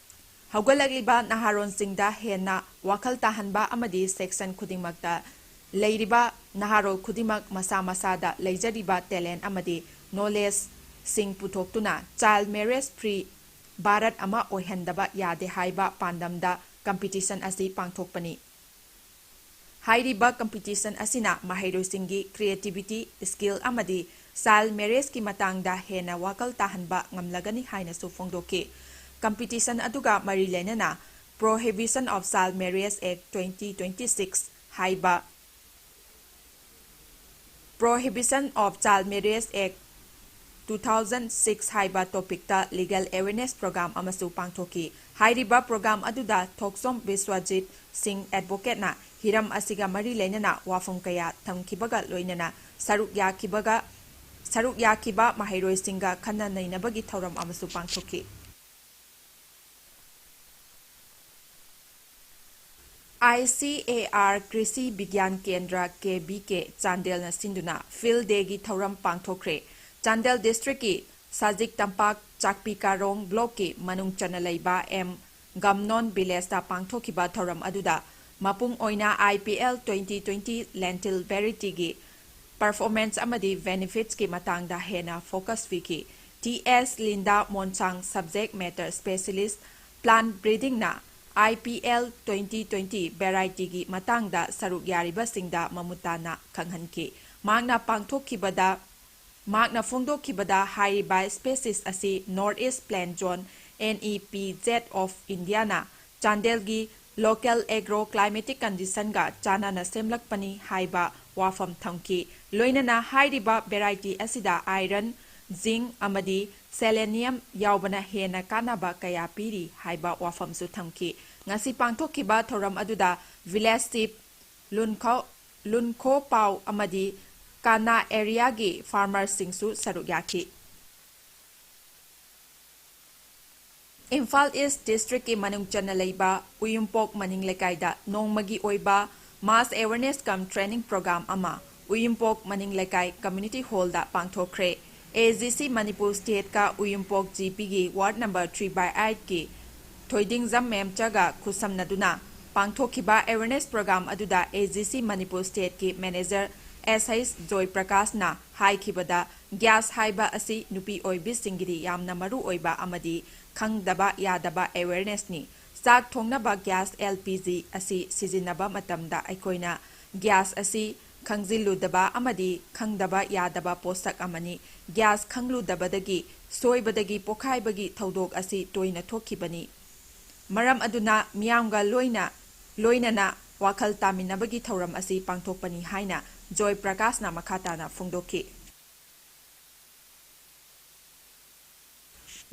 ꯍꯧꯒꯠꯂꯛꯂꯤꯕ ꯅꯍꯥꯔꯣꯜꯁꯤꯡꯗ ꯍꯦꯟꯅ ꯋꯥꯈꯜ ꯇꯥꯍꯟꯕ ꯑꯃꯗꯤ ꯁꯦꯛꯁꯟ ꯈꯨꯗꯤꯡꯃꯛꯇ ꯂꯩꯔꯤꯕ ꯅꯍꯥꯔꯣꯜ ꯈꯨꯗꯤꯡꯃꯛ ꯃꯁꯥ ꯃꯁꯥꯗ ꯂꯩꯖꯔꯤꯕ ꯇꯦꯂꯦꯟ ꯑꯃꯗꯤ ꯅꯣꯂꯦꯖꯁꯤꯡ ꯄꯨꯊꯣꯛꯇꯨꯅ ꯆꯥꯏꯜ ꯃꯦꯔꯦꯖ ꯐ꯭ꯔꯤ ꯚꯥꯔꯠ ꯑꯃ ꯑꯣꯏꯍꯟꯗꯕ ꯌꯥꯗꯦ ꯍꯥꯏꯕ ꯄꯥꯟꯗꯝꯗ ꯀꯝꯄꯤꯇꯤꯁꯟ ꯑꯁꯤ ꯄꯥꯡꯊꯣꯛꯄꯅꯤ꯫ ꯍꯥꯏꯔꯤꯕ ꯀꯝꯄꯤꯇꯤꯁꯟ ꯑꯁꯤꯅ ꯃꯍꯩꯔꯣꯏꯁꯤꯡꯒꯤ ꯀ꯭ꯔꯤꯌꯦꯇꯤꯕꯤꯇꯤ, ꯁ꯭ꯀꯤꯜ ꯑꯃꯗꯤ ꯆꯥꯏꯜ ꯃꯦꯔꯦꯖꯀꯤ ꯃꯇꯥꯡꯗ ꯍꯦꯟꯅ ꯋꯥꯈꯜ ꯇꯥꯍꯟꯕ ꯉꯝꯂꯒꯅꯤ ꯍꯥꯏꯅꯁꯨ ꯐꯣꯡꯗꯣꯛꯈꯤ꯫ ꯀꯝꯄꯤꯇꯤꯁꯟ ꯑꯗꯨꯒ ꯃꯔꯤ ꯂꯩꯅꯅ Prohibition of Child Marriage Act twenty twenty-six ꯍꯥꯏꯕ Prohibition of Child Marriage Act two thousand six ꯍꯥꯏꯕ ꯇꯣꯄꯤꯛꯇ ꯂꯤꯒꯦꯜ ꯑꯦꯋꯦꯔꯅꯦꯁ ꯄ꯭ꯔꯣꯒ꯭ꯔꯥꯝ ꯑꯃꯁꯨ ꯄꯥꯡꯊꯣꯛꯈꯤ꯫ ꯍꯥꯏꯔꯤꯕ ꯄ꯭ꯔꯣꯒ꯭ꯔꯥꯝ ꯑꯗꯨꯗ ꯊꯣꯛꯆꯣꯝ ꯕꯤꯁ꯭ꯋꯖꯤꯠ ꯁꯤꯡ ꯑꯦꯗꯚꯣꯀꯦꯠꯅ ꯍꯤꯔꯝ ꯑꯁꯤꯒ ꯃꯔꯤ ꯂꯩꯅꯅ ꯋꯥꯐꯝ ꯀꯌꯥ ꯊꯝꯈꯤꯕꯒ ꯂꯣꯏꯅꯅ ꯁꯔꯨꯛ ꯌꯥꯈꯤꯕꯒ, ꯁꯔꯨꯛ ꯌꯥꯈꯤꯕ ꯃꯍꯩꯔꯣꯏꯁꯤꯡꯒ ꯈꯟꯅ ꯅꯩꯅꯕꯒꯤ ꯊꯧꯔꯝ ꯑꯃꯁꯨ ꯄꯥꯡꯊꯣꯛꯈꯤ꯫ ICAR ꯀ꯭ꯔꯤꯁꯤ ꯕꯤꯒ꯭ꯌꯥꯟ ꯀꯦꯟꯗ꯭ꯔ, KVK, ꯆꯥꯟꯗꯦꯜꯅ ꯁꯤꯟꯗꯨꯅ ꯐꯤꯜꯗ ꯗꯦꯒꯤ ꯊꯧꯔꯝ ꯄꯥꯡꯊꯣꯛꯈ꯭ꯔꯦ꯫ ꯆꯥꯟꯗꯦꯜ ꯗꯤꯁꯇ꯭ꯔꯤꯛꯀꯤ ꯁꯖꯤꯛ ꯇꯝꯄꯥꯛ ꯆꯥꯛꯄꯤ ꯀꯥꯔꯣꯡ ꯕ꯭ꯂꯣꯛꯀꯤ ꯃꯅꯨꯡ ꯆꯟꯅ ꯂꯩꯕ ꯑꯦꯝ ꯒꯝꯅꯣꯟ ꯚꯤꯂꯦꯖꯇ ꯄꯥꯡꯊꯣꯛꯈꯤꯕ ꯊꯧꯔꯝ ꯑꯗꯨꯗ ꯃꯄꯨꯡ ꯑꯣꯏꯅ IPL twenty twenty lentil varietyꯒꯤ performance ꯑꯃꯗꯤ benefitsꯀꯤ ꯃꯇꯥꯡꯗ ꯍꯦꯟꯅ focus ꯄꯤꯈꯤ꯫ ꯇꯤ ꯑꯦꯁ Linda ꯃꯣꯟꯁꯥꯡ, subject matter specialist, plant breedingꯅ IPL twenty twenty varietyꯒꯤ ꯃꯇꯥꯡꯗ ꯁꯔꯨꯛ ꯌꯥꯔꯤꯕꯁꯤꯡꯗ ꯃꯃꯨꯠ ꯇꯥꯅ ꯈꯪꯍꯟꯈꯤ꯫ ꯃꯍꯥꯛꯅ ꯄꯥꯡꯊꯣꯛꯈꯤꯕꯗ, ꯃꯍꯥꯛꯅ ꯐꯣꯡꯗꯣꯛꯈꯤꯕꯗ, ꯍꯥꯏꯔꯤꯕ species ꯑꯁꯤ North East Plant Zone, NEPZ of Indiaꯅ ꯆꯥꯟꯗꯦꯜꯒꯤ local agro climatic conditionꯒ ꯆꯥꯟꯅꯅ ꯁꯦꯝꯂꯛꯄꯅꯤ ꯍꯥꯏꯕ ꯋꯥꯐꯝ ꯊꯝꯈꯤ꯫ ꯂꯣꯏꯅꯅ ꯍꯥꯏꯔꯤꯕ variety ꯑꯁꯤꯗ iron, zinc ꯑꯃꯗꯤ selenium ꯌꯥꯎꯕꯅ ꯍꯦꯟꯅ ꯀꯥꯟꯅꯕ ꯀꯌꯥ ꯄꯤꯔꯤ ꯍꯥꯏꯕ ꯋꯥꯐꯝꯁꯨ ꯊꯝꯈꯤ꯫ ꯉꯁꯤ ꯄꯥꯡꯊꯣꯛꯈꯤꯕ ꯊꯧꯔꯝ ꯑꯗꯨꯗ village chief, ꯂꯨꯟꯈꯣ, ꯂꯨꯟꯈꯣ ꯄꯥꯎ ꯑꯃꯗꯤ ꯀꯥꯅꯥ areaꯒꯤ farmerꯁꯤꯡꯁꯨ ꯁꯔꯨꯛ ꯌꯥꯈꯤ꯫ ꯏꯝꯐꯥꯜ East districtꯀꯤ ꯃꯅꯨꯡ ꯆꯟꯅ ꯂꯩꯕ ꯎꯌꯨꯝꯄꯣꯛ ꯃꯅꯤꯡ ꯂꯩꯀꯥꯏꯗ ꯅꯣꯡꯃꯒꯤ ꯑꯣꯏꯕ mass awareness cum training program ꯑꯃ ꯎꯌꯨꯝꯄꯣꯛ ꯃꯅꯤꯡ ꯂꯩꯀꯥꯏ community hallꯗ ꯄꯥꯡꯊꯣꯛꯈ꯭ꯔꯦ꯫ AGC Manipur stateꯀ ꯎꯌꯨꯝꯄꯣꯛ GPꯒꯤ ward number three by eightꯀꯤ ꯊꯣꯏꯗꯤꯡꯖꯝ ꯃꯦꯝꯆꯥꯒ ꯈꯨꯠꯁꯝꯅꯗꯨꯅ ꯄꯥꯡꯊꯣꯛꯈꯤꯕ awareness program ꯑꯗꯨꯗ AGC Manipur stateꯀꯤ manager S H ꯖꯣꯏ ꯄ꯭ꯔꯀꯥꯁꯅ ꯍꯥꯏꯈꯤꯕꯗ, gas ꯍꯥꯏꯕ ꯑꯁꯤ ꯅꯨꯄꯤ ꯑꯣꯏꯕꯤꯁꯤꯡꯒꯤꯗꯤ ꯌꯥꯝꯅ ꯃꯔꯨ ꯑꯣꯏꯕ ꯑꯃꯗꯤ ꯈꯪꯗꯕ ꯌꯥꯗꯕ awarenessꯅꯤ꯫ ꯆꯥꯛ ꯊꯣꯡꯅꯕ gas LPG ꯑꯁꯤ ꯁꯤꯖꯤꯟꯅꯕ ꯃꯇꯝꯗ ꯑꯩꯈꯣꯏꯅ gas ꯑꯁꯤ ꯈꯪꯖꯤꯜꯂꯨꯗꯕ ꯑꯃꯗꯤ ꯈꯪꯗꯕ ꯌꯥꯗꯕ ꯄꯣꯠꯁꯛ ꯑꯃꯅꯤ꯫ Gas ꯈꯪꯂꯨꯗꯕꯗꯒꯤ ꯁꯣꯏꯕꯗꯒꯤ ꯄꯣꯈꯥꯏꯕꯒꯤ ꯊꯧꯗꯣꯛ ꯑꯁꯤ ꯇꯣꯏꯅ ꯊꯣꯛꯈꯤꯕꯅꯤ꯫ ꯃꯔꯝ ꯑꯗꯨꯅ ꯃꯤꯌꯥꯝꯒ ꯂꯣꯏꯅ ꯂꯣꯏꯅꯅ ꯋꯥꯈꯜ ꯇꯥꯃꯤꯟꯅꯕꯒꯤ ꯊꯧꯔꯝ ꯑꯁꯤ ꯄꯥꯡꯊꯣꯛꯄꯅꯤ ꯍꯥꯏꯅ ꯖꯣꯏ ꯄ꯭ꯔꯀꯥꯁꯅ ꯃꯈꯥ ꯇꯥꯅ ꯐꯣꯡꯗꯣꯛꯈꯤ꯫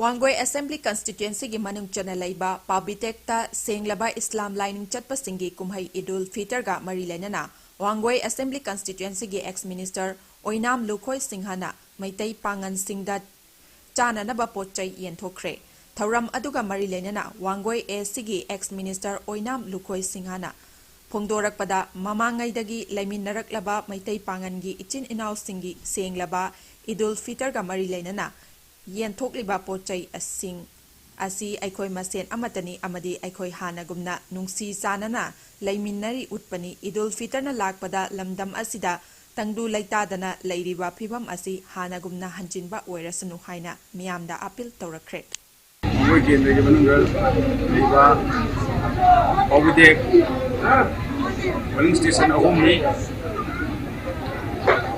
ꯋꯥꯡꯒꯣꯏ ꯑꯦꯁꯦꯝꯕ꯭ꯂꯤ ꯀꯟꯁꯇꯤꯇ꯭ꯋꯦꯟꯁꯤꯒꯤ ꯃꯅꯨꯡ ꯆꯟꯅ ꯂꯩꯕ ꯄꯥꯕꯤꯇꯦꯛꯇ ꯁꯦꯡꯂꯕ ꯏꯁꯂꯥꯝ ꯂꯥꯏꯅꯤꯡ ꯆꯠꯄꯁꯤꯡꯒꯤ ꯀꯨꯝꯍꯩ ꯏꯗꯨꯜ ꯐꯤꯇꯔꯒ ꯃꯔꯤ ꯂꯩꯅꯅ ꯋꯥꯡꯒꯣꯏ ꯑꯦꯁꯦꯝꯕ꯭ꯂꯤ ꯀꯟꯁꯇꯤꯇ꯭ꯋꯦꯟꯁꯤꯒꯤ ꯑꯦꯛꯁ ꯃꯤꯅꯤꯁꯇꯔ ꯑꯣꯏꯅꯥꯝ ꯂꯨꯈꯣꯏ ꯁꯤꯡꯍꯅ ꯃꯩꯇꯩ ꯄꯥꯉꯟꯁꯤꯡꯗ ꯆꯥꯅꯅꯕ ꯄꯣꯠ ꯆꯩ ꯌꯦꯟꯊꯣꯛꯈ꯭ꯔꯦ꯫ ꯊꯧꯔꯝ ꯑꯗꯨꯒ ꯃꯔꯤ ꯂꯩꯅꯅ ꯋꯥꯡꯒꯣꯏ ꯑꯦ ꯁꯤꯒꯤ ꯑꯦꯛꯁ ꯃꯤꯅꯤꯁꯇꯔ ꯑꯣꯏꯅꯥꯝ ꯂꯨꯈꯣꯏ ꯁꯤꯡꯍꯅ ꯐꯣꯡꯗꯣꯔꯛꯄꯗ, ꯃꯃꯥꯡꯉꯩꯗꯒꯤ ꯂꯩꯃꯤꯟꯅꯔꯛꯂꯕ ꯃꯩꯇꯩ ꯄꯥꯉꯟꯒꯤ ꯏꯆꯤꯟ ꯏꯅꯥꯎꯁꯤꯡꯒꯤ ꯁꯦꯡꯂꯕ ꯏꯗꯨꯜ ꯐꯤꯇꯔꯒ ꯃꯔꯤ ꯂꯩꯅꯅ ꯌꯦꯟꯊꯣꯛꯂꯤꯕ ꯄꯣꯠ ꯆꯩꯁꯤꯡ ꯑꯁꯤ ꯑꯩꯈꯣꯏ ꯃꯁꯦꯟ ꯑꯃꯠꯇꯅꯤ ꯑꯃꯗꯤ ꯑꯩꯈꯣꯏ ꯍꯥꯟꯅꯒꯨꯝꯅ ꯅꯨꯡꯁꯤ ꯆꯥꯟꯅꯅ ꯂꯩꯃꯤꯟꯅꯔꯤ ꯎꯠꯄꯅꯤ꯫ ꯏꯗꯨꯜ ꯐꯤꯇꯔꯅ ꯂꯥꯛꯄꯗ ꯂꯝꯗꯝ ꯑꯁꯤꯗ ꯇꯪꯗꯨ ꯂꯩꯇꯥꯗꯅ ꯂꯩꯔꯤꯕ ꯐꯤꯕꯝ ꯑꯁꯤ ꯍꯥꯟꯅꯒꯨꯝꯅ ꯍꯟꯖꯤꯟꯕ ꯑꯣꯏꯔꯁꯅꯨ ꯍꯥꯏꯅ ꯃꯤꯌꯥꯝꯗ ꯑꯄꯤꯜ ꯇꯧꯔꯛꯈ꯭ꯔꯦ꯫ ꯃꯈꯣꯏ ꯀꯦꯟꯗ꯭ꯔꯒꯤ ꯃꯅꯨꯡꯗ ꯂꯩꯕ ꯄꯥꯎꯕꯤꯗꯦꯛ ꯄꯣꯂꯤꯡ ꯁ꯭ꯇꯦꯁꯟ ꯑꯍꯨꯝꯅꯤ꯫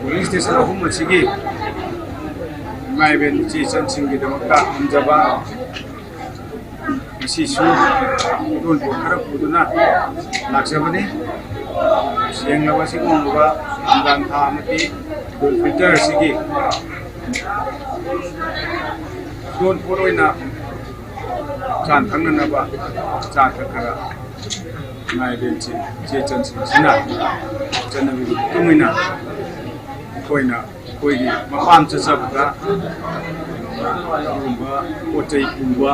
ꯄꯣꯂꯤꯡ ꯁ꯭ꯇꯦꯁꯟ ꯑꯍꯨꯝ ꯑꯁꯤꯒꯤ ꯏꯃꯥ ꯏꯕꯦꯟ ꯏꯆꯦ ꯏꯆꯟꯁꯤꯡꯒꯤꯗꯃꯛꯇ ꯉꯝꯖꯕ ꯉꯁꯤꯁꯨ ꯏꯔꯣꯟ ꯄꯣꯠ ꯈꯔ ꯄꯨꯗꯨꯅ ꯂꯥꯛꯆꯕꯅꯤ꯫ ꯁꯦꯡꯂꯕ ꯑꯁꯤꯒꯨꯝꯂꯕ ꯔꯝꯖꯥꯟ ꯊꯥ ꯑꯃꯗꯤ ꯏꯗꯨꯜ ꯐꯤꯇꯔ ꯑꯁꯤꯒꯤ ꯏꯔꯣꯟ ꯄꯣꯠ ꯑꯣꯏꯅ ꯆꯥꯅ ꯊꯛꯅꯅꯕ ꯆꯥ ꯈꯔ ꯈꯔ ꯏꯃꯥ ꯏꯕꯦꯟꯁꯤꯡ ꯏꯆꯦ ꯏꯆꯟꯁꯤꯡ ꯑꯁꯤꯅ ꯆꯠꯅꯕꯤꯒꯤ ꯃꯇꯨꯡ ꯏꯟꯅ ꯑꯩꯈꯣꯏꯅ ꯑꯩꯈꯣꯏꯒꯤ ꯃꯄꯥꯝ ꯆꯠꯆꯕꯗ ꯑꯗꯨꯒꯨꯝꯕ ꯄꯣꯠ ꯆꯩ ꯄꯨꯕ,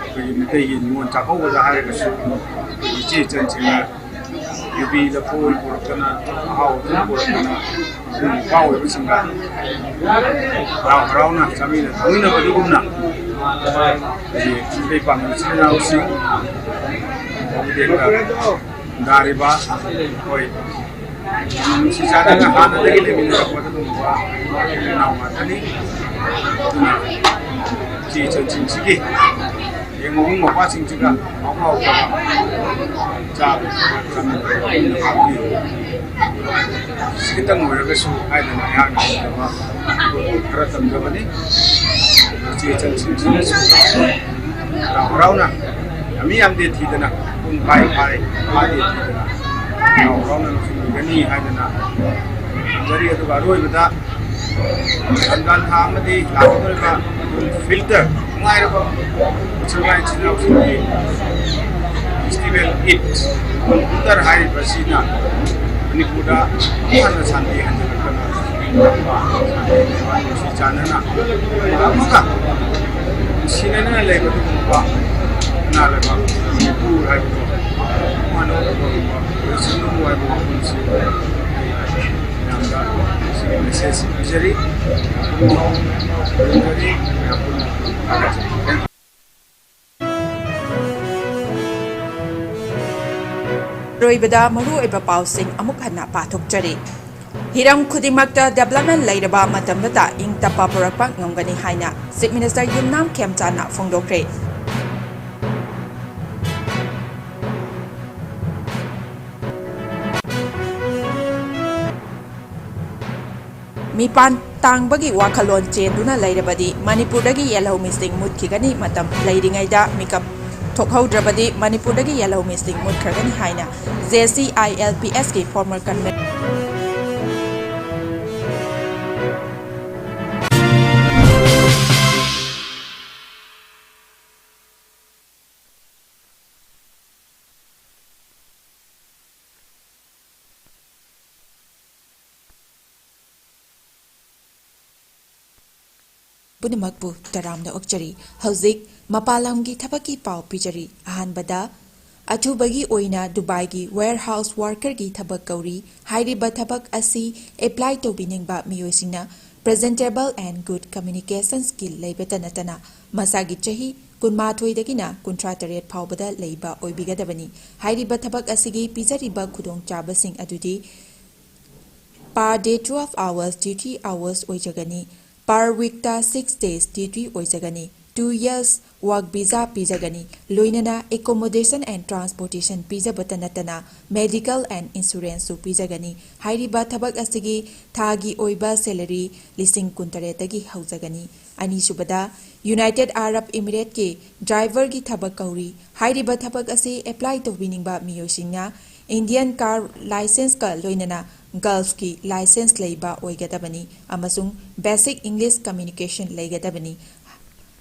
ꯑꯩꯈꯣꯏꯒꯤ ꯃꯩꯇꯩꯒꯤ ꯅꯤꯉꯣꯜ ꯆꯥꯛꯀꯧꯕꯗ ꯍꯥꯏꯔꯒꯁꯨ ꯑꯩꯈꯣꯏꯒꯤ ꯏꯆꯦ ꯏꯆꯟꯁꯤꯡꯅ ꯌꯨꯕꯤ ꯂꯐꯨ ꯄꯨꯔꯛꯇꯅ, ꯑꯍꯥꯎ ꯑꯊꯨꯝ ꯄꯨꯔꯛꯇꯅ, ꯑꯗꯨꯒꯤ ꯅꯨꯄꯥ ꯑꯣꯏꯕꯁꯤꯡꯒ ꯍꯔꯥꯎ ꯍꯔꯥꯎꯅ ꯆꯥꯃꯤꯟꯅ ꯊꯛꯃꯤꯟꯅꯕ ꯑꯗꯨꯒꯨꯝꯅ ꯑꯩꯈꯣꯏꯒꯤ ꯃꯩꯇꯩ ꯄꯥꯉꯜ ꯏꯆꯤꯜ ꯏꯅꯥꯎꯁꯤꯡ ꯍꯧꯖꯤꯛ ꯈꯨꯟꯗꯥꯔꯤꯕ ꯑꯩꯈꯣꯏ ꯅꯨꯡꯁꯤ ꯆꯥꯟꯅꯅ ꯍꯥꯟꯅꯗꯒꯤ ꯂꯩꯃꯤꯟꯅꯔꯛꯄ ꯑꯗꯨꯒꯨꯝꯕ ꯏꯆꯤꯜ ꯏꯅꯥꯎ ꯉꯥꯛꯇꯅꯤ꯫ ꯑꯗꯨꯅ ꯏꯆꯦ ꯏꯆꯟꯁꯤꯡꯁꯤꯒꯤ ꯍꯌꯦꯡ ꯃꯕꯨꯡ ꯃꯧꯄ꯭ꯋꯥꯁꯤꯡꯁꯤꯒ ꯍꯥꯎ ꯍꯥꯎꯇꯕ ꯆꯥꯕ ꯆꯥꯃꯤꯟꯅꯕꯒꯤ ꯈꯤꯇꯪ ꯑꯣꯏꯔꯒꯁꯨ ꯍꯥꯏꯗꯅ ꯑꯩꯍꯥꯛꯅ ꯉꯝꯖꯕ ꯈꯔ ꯇꯝꯖꯕꯅꯤ꯫ ꯏꯆꯦ ꯏꯆꯟꯁꯤꯡꯁꯤꯅꯁꯨ ꯍꯔꯥꯎ ꯍꯔꯥꯎꯅ ꯃꯤ ꯌꯥꯝꯗꯦ ꯊꯤꯗꯅ ꯄꯨꯡ ꯐꯥꯏ ꯐꯥꯏ ꯐꯥꯗꯦ ꯊꯤꯗꯅ ꯍꯔꯥꯎ ꯍꯔꯥꯎꯅ ꯂꯣꯏꯁꯤꯟꯕꯤꯒꯅꯤ ꯍꯥꯏꯗꯅ ꯊꯝꯖꯔꯤ꯫ ꯑꯗꯨꯒ ꯑꯔꯣꯏꯕꯗ ꯔꯝꯖꯥꯟ ꯊꯥ ꯑꯃꯗꯤ ꯂꯥꯛꯀꯗꯧꯔꯤꯕ ꯐꯤꯜꯇꯔ ꯅꯨꯡꯉꯥꯏꯔꯕ ꯃꯨꯁꯜꯃꯥꯟ ꯏꯆꯤꯟ ꯏꯅꯥꯎꯁꯤꯡꯒꯤ ꯐꯦꯁꯇꯤꯚꯦꯜ ꯏꯗ ꯐꯤꯜꯇꯔ ꯍꯥꯏꯔꯤꯕꯁꯤꯅ ꯃꯅꯤꯄꯨꯔꯗ ꯑꯃꯨꯛ ꯍꯟꯅ ꯁꯥꯟꯇꯤ ꯍꯟꯖꯤꯜꯂꯛꯇꯅ ꯅꯨꯡꯁꯤ ꯆꯥꯟꯅꯅ ꯑꯃꯒ ꯅꯨꯡꯁꯤꯅꯅ ꯂꯩꯕ ꯑꯗꯨꯒꯨꯝꯕ ꯅꯥ ꯂꯩꯕꯥꯛ ꯃꯅꯤꯄꯨꯔ ꯍꯥꯏꯕꯗꯣ ꯑꯃꯨꯛ ꯍꯟꯅ ꯎꯠꯄ ꯉꯝꯕ ꯑꯣꯏꯁꯅꯨ ꯍꯥꯏꯕ ꯋꯥꯐꯝꯁꯤ ꯃꯌꯥꯝꯗ ꯁꯤꯒꯤ ꯃꯦꯁꯦꯖ ꯄꯤꯖꯔꯤ꯫ ꯃꯌꯥꯝ ꯄꯨꯟꯅ ꯊꯥꯒꯠꯆꯔꯤ꯫ Thank you. ꯑꯔꯣꯏꯕꯗ ꯃꯔꯨꯑꯣꯏꯕ ꯄꯥꯎꯁꯤꯡ ꯑꯃꯨꯛ ꯍꯟꯅ ꯄꯥꯊꯣꯛꯆꯔꯤ꯫ ꯍꯤꯔꯝ ꯈꯨꯗꯤꯡꯃꯛꯇ development ꯂꯩꯔꯕ ꯃꯇꯝꯗꯇ ꯏꯪ ꯇꯞꯄ ꯄꯨꯔꯛꯄ ꯉꯝꯒꯅꯤ ꯍꯥꯏꯅ Chief Minister ꯌꯨꯝꯅꯥꯝ ꯈꯦꯝꯆꯥꯟꯅ ꯐꯣꯡꯗꯣꯛꯈ꯭ꯔꯦ꯫ ꯃꯤꯄꯥꯟ ꯇꯥꯡꯕꯒꯤ ꯋꯥꯈꯜꯂꯣꯟ ꯆꯦꯟꯗꯨꯅ ꯂꯩꯔꯕꯗꯤ ꯃꯅꯤꯄꯨꯔꯗꯒꯤ ꯌꯦꯜꯍꯧꯃꯤꯁꯤꯡ ꯃꯨꯠꯈꯤꯒꯅꯤ, ꯃꯇꯝ ꯂꯩꯔꯤꯉꯩꯗ ꯃꯤꯀꯞ ꯊꯣꯛꯍꯧꯗ꯭ꯔꯕꯗꯤ ꯃꯅꯤꯄꯨꯔꯗꯒꯤ ꯌꯦꯜꯍꯧꯃꯤꯁꯤꯡ ꯃꯨꯠꯈ꯭ꯔꯒꯅꯤ ꯍꯥꯏꯅ J C I L P S ꯀꯤ former convener ꯄꯨꯝꯅꯃꯛꯄꯨ ꯇꯔꯥꯝꯅ ꯑꯣꯛꯆꯔꯤ꯫ ꯍꯧꯖꯤꯛ ꯃꯄꯥꯟ ꯂꯝꯒꯤ ꯊꯕꯛꯀꯤ ꯄꯥꯎ ꯄꯤꯖꯔꯤ꯫ ꯑꯍꯥꯟꯕꯗ, ꯑꯊꯨꯕꯒꯤ ꯑꯣꯏꯅ ꯗꯨꯕꯥꯏꯒꯤ warehouse workerꯒꯤ ꯊꯕꯛ ꯀꯧꯔꯤ꯫ ꯍꯥꯏꯔꯤꯕ ꯊꯕꯛ ꯑꯁꯤ apply ꯇꯧꯕꯤꯅꯤꯡꯕ ꯃꯤꯑꯣꯏꯁꯤꯡꯅ presentable and good communication skill ꯂꯩꯕꯇ ꯅꯠꯇꯅ ꯃꯁꯥꯒꯤ ꯆꯍꯤ ꯀꯨꯟꯃꯥꯊꯣꯏꯗꯒꯤꯅ ꯀꯨꯟꯊ꯭ꯔꯥ ꯇꯔꯦꯠ ꯐꯥꯎꯕꯗ ꯂꯩꯕ ꯑꯣꯏꯕꯤꯒꯗꯕꯅꯤ꯫ ꯍꯥꯏꯔꯤꯕ ꯊꯕꯛ ꯑꯁꯤꯒꯤ ꯄꯤꯖꯔꯤꯕ ꯈꯨꯗꯣꯡꯆꯥꯕꯁꯤꯡ ꯑꯗꯨꯗꯤ per day twelve hours duty hours ꯑꯣꯏꯖꯒꯅꯤ꯫ Per weekꯇ six days duty ꯑꯣꯏꯖꯒꯅꯤ꯫ Two years work visa ꯄꯤꯖꯒꯅꯤ꯫ ꯂꯣꯏꯅꯅ accommodation and transportation ꯄꯤꯖꯕꯇ ꯅꯠꯇꯅ medical and insuranceꯁꯨ ꯄꯤꯖꯒꯅꯤ꯫ ꯍꯥꯏꯔꯤꯕ ꯊꯕꯛ ꯑꯁꯤꯒꯤ ꯊꯥꯒꯤ ꯑꯣꯏꯕ salary ꯂꯤꯁꯤꯡ ꯀꯨꯟꯇꯔꯦꯠꯇꯒꯤ ꯍꯧꯖꯒꯅꯤ꯫ ꯑꯅꯤꯁꯨꯕꯗ, ꯌꯨꯅꯥꯏꯇꯦꯗ ꯑꯥꯔꯕ ꯏꯃꯤꯔꯦꯠꯀꯤ ꯗ꯭ꯔꯥꯏꯚꯔꯒꯤ ꯊꯕꯛ ꯀꯧꯔꯤ꯫ ꯍꯥꯏꯔꯤꯕ ꯊꯕꯛ ꯑꯁꯤ ꯑꯦꯄ꯭ꯂꯥꯏ ꯇꯧꯕꯤꯅꯤꯡꯕ ꯃꯤꯑꯣꯏꯁꯤꯡꯅ ꯏꯟꯗꯤꯌꯟ ꯀꯥꯔ ꯂꯥꯏꯁꯦꯟꯁꯀ ꯂꯣꯏꯅꯅ ꯒꯜꯐꯀꯤ ꯂꯥꯏꯁꯦꯟꯁ ꯂꯩꯕ ꯑꯣꯏꯒꯗꯕꯅꯤ ꯑꯃꯁꯨꯡ ꯕꯦꯁꯤꯛ ꯏꯪꯂꯤꯁ ꯀꯝꯃ꯭ꯌꯨꯅꯤꯀꯦꯁꯟ ꯂꯩꯒꯗꯕꯅꯤ꯫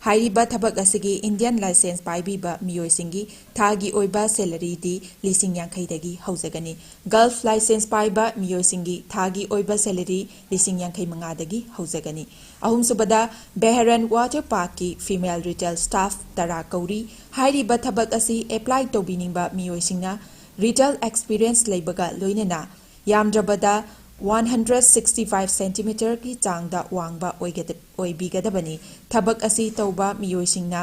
ꯍꯥꯏꯔꯤꯕ ꯊꯕꯛ ꯑꯁꯤꯒꯤ ꯏꯟꯗꯤꯌꯟ ꯂꯥꯏꯁꯦꯟꯁ ꯄꯥꯏꯕꯤꯕ ꯃꯤꯑꯣꯏꯁꯤꯡꯒꯤ ꯊꯥꯒꯤ ꯑꯣꯏꯕ ꯁꯦꯂꯔꯤꯗꯤ ꯂꯤꯁꯤꯡ ꯌꯥꯡꯈꯩꯗꯒꯤ ꯍꯧꯖꯒꯅꯤ꯫ ꯒꯜꯐ ꯂꯥꯏꯁꯦꯟꯁ ꯄꯥꯏꯕ ꯃꯤꯑꯣꯏꯁꯤꯡꯒꯤ ꯊꯥꯒꯤ ꯑꯣꯏꯕ ꯁꯦꯂꯔꯤ ꯂꯤꯁꯤꯡ ꯌꯥꯡꯈꯩ ꯃꯉꯥꯗꯒꯤ ꯍꯧꯖꯒꯅꯤ꯫ ꯑꯍꯨꯝꯁꯨꯕꯗ, ꯕꯦꯍꯔꯟ ꯋꯥꯇꯔ ꯄꯥꯔꯛꯀꯤ ꯐꯤꯃꯦꯜ ꯔꯤꯇꯦꯜ ꯁ꯭ꯇꯥꯐ ꯇꯔꯥ ꯀꯧꯔꯤ꯫ ꯍꯥꯏꯔꯤꯕ ꯊꯕꯛ ꯑꯁꯤ ꯑꯦꯄ꯭ꯂꯥꯏ ꯇꯧꯕꯤꯅꯤꯡꯕ ꯃꯤꯑꯣꯏꯁꯤꯡꯅ ꯔꯤꯇꯦꯜ ꯑꯦꯛꯁꯄꯤꯔꯤꯌꯦꯟꯁ ꯂꯩꯕꯒ ꯂꯣꯏꯅꯅ ꯌꯥꯝꯗ꯭ꯔꯕꯗ ꯋꯥꯟ ꯍꯟꯗ꯭ꯔꯦꯠ ꯁꯤꯛꯁꯇꯤ ꯐꯥꯏꯚ ꯁꯦꯟꯇꯤꯃꯤꯇꯔꯒꯤ ꯆꯥꯡꯗ ꯋꯥꯡꯕ ꯑꯣꯏꯒꯗ-, ꯑꯣꯏꯕꯤꯒꯗꯕꯅꯤ꯫ ꯊꯕꯛ ꯑꯁꯤ ꯇꯧꯕ ꯃꯤꯑꯣꯏꯁꯤꯡꯅ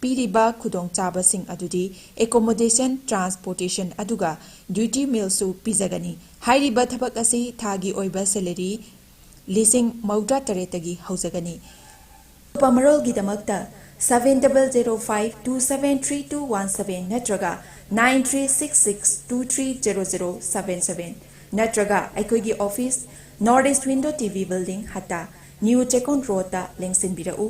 ꯄꯤꯔꯤꯕ ꯈꯨꯗꯣꯡꯆꯥꯕꯁꯤꯡ ꯑꯗꯨꯗꯤ ꯑꯦꯀꯣꯃꯣꯗꯦꯁꯟ, ꯇ꯭ꯔꯥꯟꯁꯄꯣꯔꯇꯦꯁꯟ ꯑꯗꯨꯒ ꯗ꯭ꯌꯨꯇꯤ ꯃꯤꯜꯁꯨ ꯄꯤꯖꯒꯅꯤ꯫ ꯍꯥꯏꯔꯤꯕ ꯊꯕꯛ ꯑꯁꯤ ꯊꯥꯒꯤ ꯑꯣꯏꯕ ꯁꯦꯂꯔꯤ ꯂꯤꯁꯤꯡ ꯃꯧꯗ꯭ꯔꯥ ꯇꯔꯦꯠꯇꯒꯤ ꯍꯧꯖꯒꯅꯤ꯫ ꯑꯀꯨꯞꯄ ꯃꯔꯣꯜꯒꯤꯗꯃꯛꯇ seven double zero five two seven three two one seven ꯅꯠꯇ꯭ꯔꯒ nine three six six two three zero zero seven seven ꯅꯠꯇ꯭ꯔꯒ ꯑꯩꯈꯣꯏꯒꯤ office, North East Window T V Building, ꯍꯠꯇꯥ, ꯅ꯭ꯌꯨ ꯆꯦꯛꯀꯣꯟ ꯔꯣꯗꯇ ꯂꯦꯡꯁꯤꯟꯕꯤꯔꯛꯎ꯫